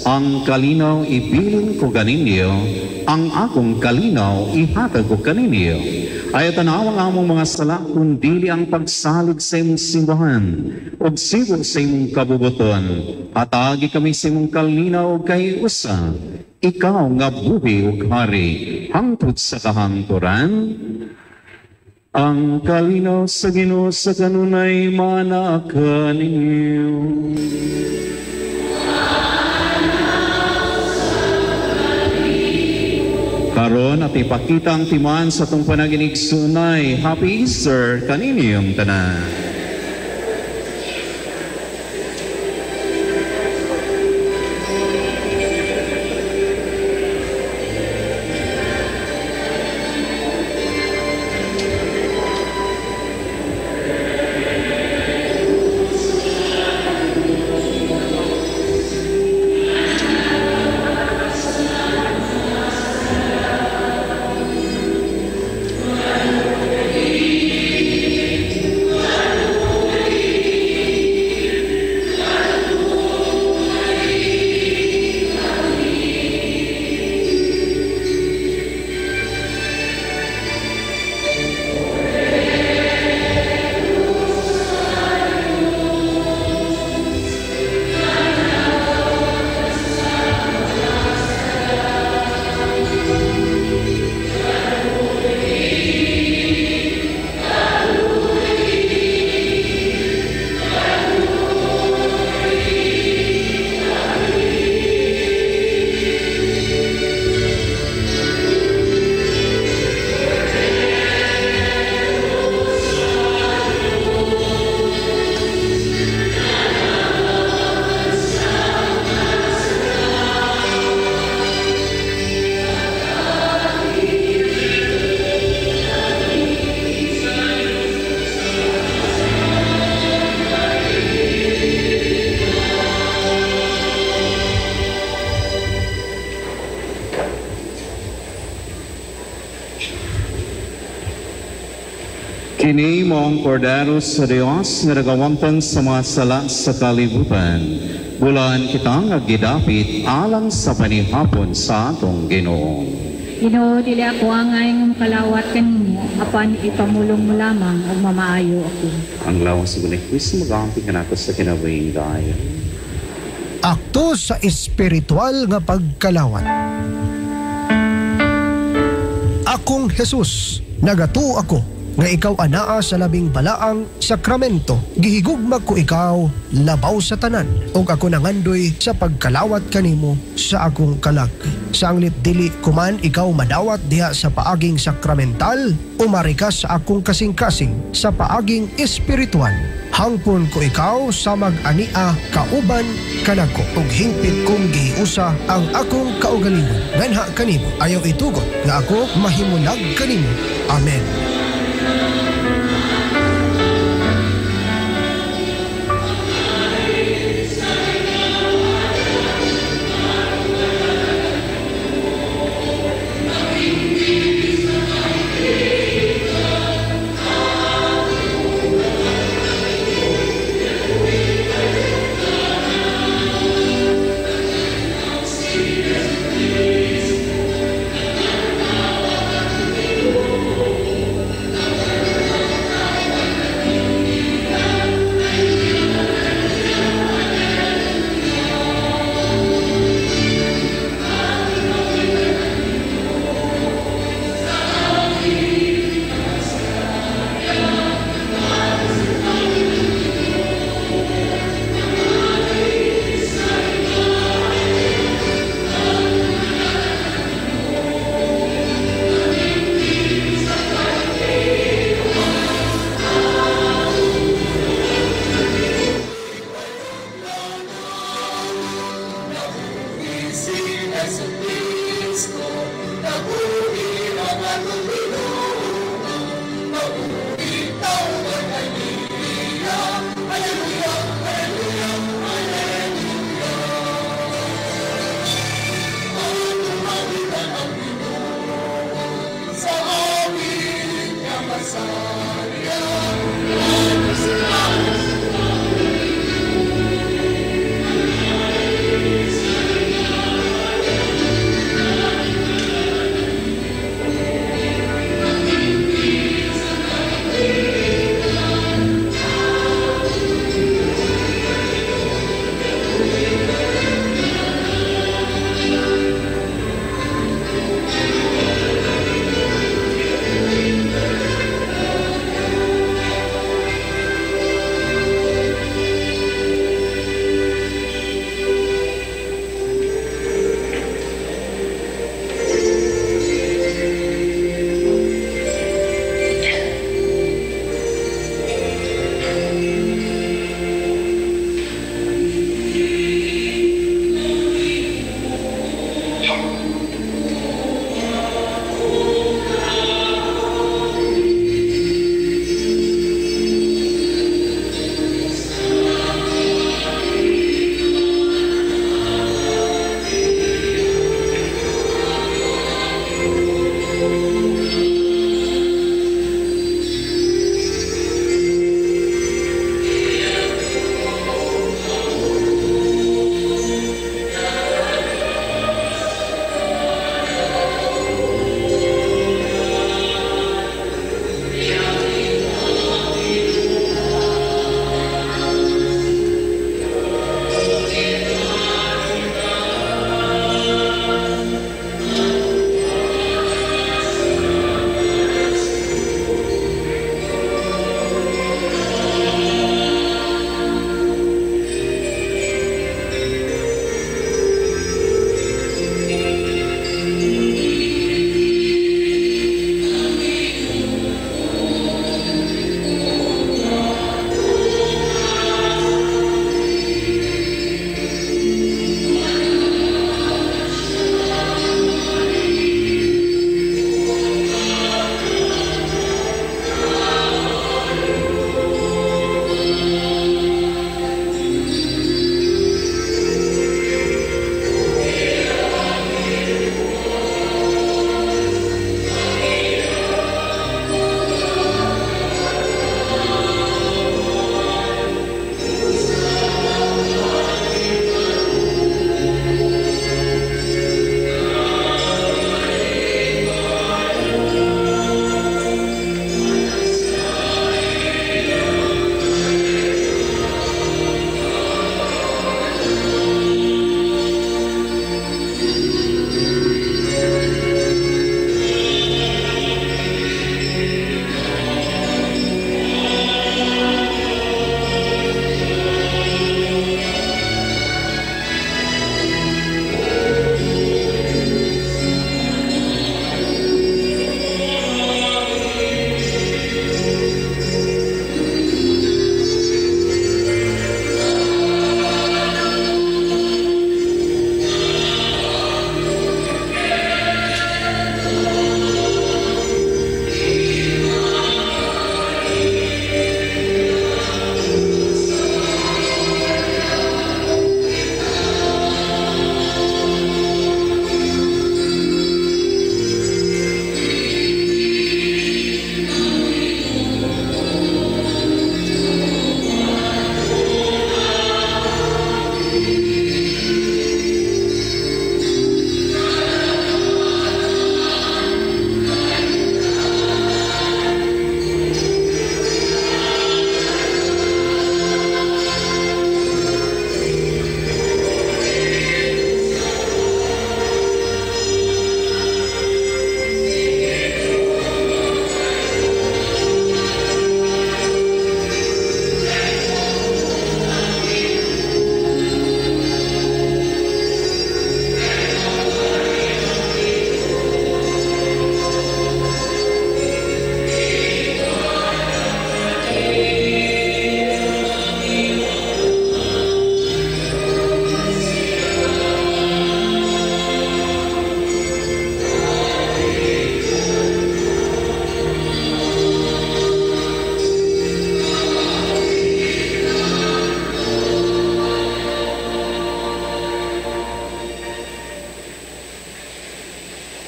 ang kalinaw ibilin ko kaninyo, ang akong kalinaw ihatag ko kaninyo. Ayaw tanawang among mga sala, kundili ang pagsalig sa imong simbahan, ug sibo sa imong kabubuton. Hatagi kami sa imong kalinaw ug kahiusa, ikaw nga buhi ug hari, hangtod sa kahangturan. Ang kalinaw sa Ginoo sa kanunay manaka ninyo. Karon at ipakita ang timan sa itong panaginig sunay. Happy Easter kaninyong tanan. Kini mo ang kordero sa Dios nga nagawangtang sa mga sala sa kalibutan. Bulan kita nga gidapit alang sa panihapon sa atong Ginoo. Ginoo, dili ako angay nga makalawat kanimo, apan ipamulong mo lamang ug mamaayo ako. Ang lawas sa ni Kristo magamping kanako sa kinabuhing dayon. Akto sa espiritual nga pagkalawat. Akong Jesus, nagatuo ako nga ikaw anaa sa labing balaang sakramento. Gihigugma ko ikaw labaw sa tanan, ug ako nangandoy sa pagkalawat kanimo sa akong kalag. Sa anglip dili kuman ikaw madawat diha sa paaging sakramental, umari ka sa akong kasing-kasing sa paaging espiritual. Hangpon ko ikaw sa mag-ania kauban kanako, ug hingpit kong gihiusa ang akong kaugalingon. Nganha kanimo, ayaw itugot nga ako mahimulag kanimo. Amen.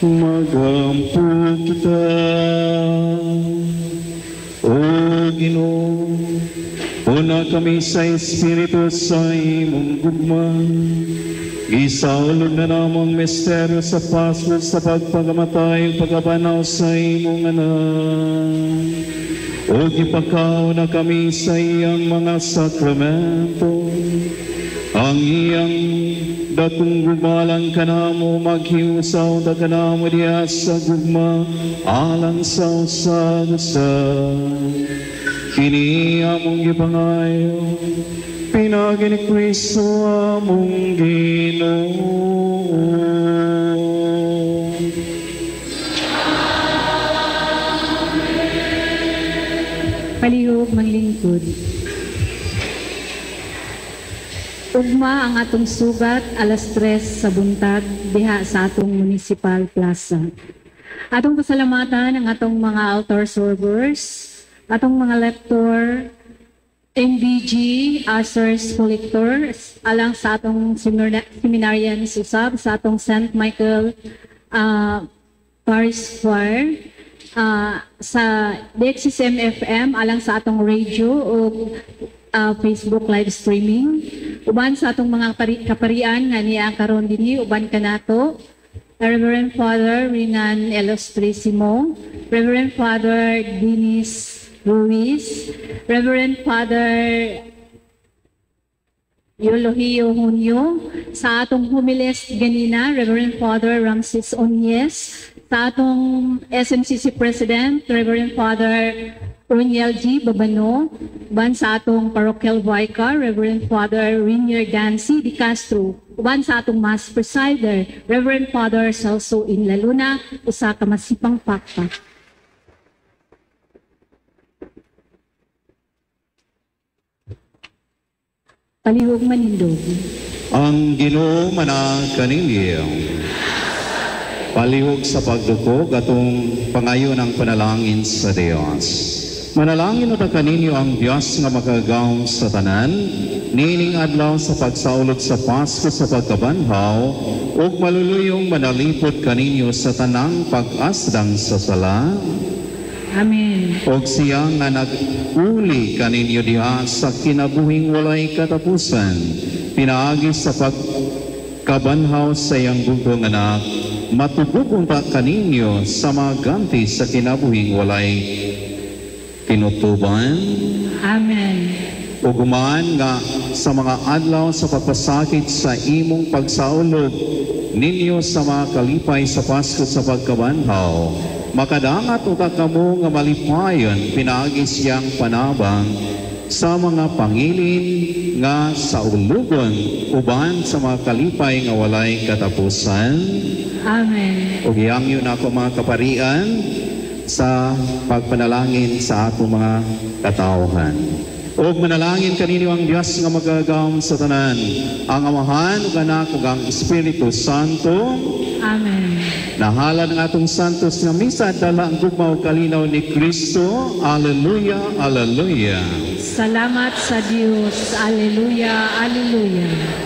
Magampo kita. O Ginoo, una kami sa Espiritu sa imong gugma. Gisaulog na namong misteryo sa Pasko sa pagpagamatay ug pagkabanhaw sa imong anak. O gipakaw na kami sa iyang mga sakramento. Ang iyang dakong gugmalang kanamo maghiusaw ta kanamo diha sa gugma alang sa usag-usa. Kini among gipangayo pinaagi ni Kristo among Ginoo. Palihog manglingkod. Ugma ang atong sugat 3:00 sa buntag diha sa atong Municipal Plaza. Atong pasalamatan ang atong mga altar servers, atong mga lector, MBG, ushers, collectors, alang sa atong seminarians usab, sa atong St. Michael Parish Choir, sa DXSM FM, alang sa atong radio o Facebook live streaming, uban sa atong mga kaparian nga niya karon dinhi uban kanato, Reverend Father Renan Ilustrisimo, Reverend Father Dennis Ruiz, Reverend Father Eulogio Junio, sa atong humilist ganina, Reverend Father Ramses Onyes, sa atong SMCC President, Reverend Father Roniel G. Babano, uban sa atong Parochial Vicar, Reverend Father Rainier Dancy Di Castro, uban sa atong Mass Presider, Reverend Father Celso Inlaluna, usa ka masipang pakpak. Palihog manindog. Ang Ginoo manakaninyo. Palihog sa pagdukog atong pangayo ng panalangin sa Dios. Manalangin uta kaninyo ang Dios nga makagagahom sa tanan, niining adlaw sa pagsaulog sa Pasko sa pagkabanhaw, ug maluluyong manalipod kaninyo sa tanang pag-asdang sa sala. Amen. Og siya nga nag-uli kaninyo diha sa kinabuhing walay katapusan, pinaagi sa pagkabanhaw sa iyang bugtong anak, matubog unta kaninyo sa maganti sa kinabuhing walay tinutuban. Amen. Ug human nga sa mga adlaw sa pagpasakit sa imong pagsaulog ninyo sa mga kalipay sa Pasko sa pagkabanhaw, makadangat uta kamo nga malipayon pinaagi siyang panabang sa mga pangilin nga saulugon uban sa mga kalipay nga walay katapusan. Amen. Ug gihangyo nako mga kaparian sa pagpanalangin sa atong mga katawhan. Ug manalangin kaninyo ang Dios nga magagahom sa tanan, ang Amahan ug Anak ug ang Espiritu Santo. Amen. Nahalan ang atong santos nga misa, dala ang gugma ug kalinaw ni Kristo. Alleluia, alleluia. Salamat sa Dios. Alleluia, alleluia.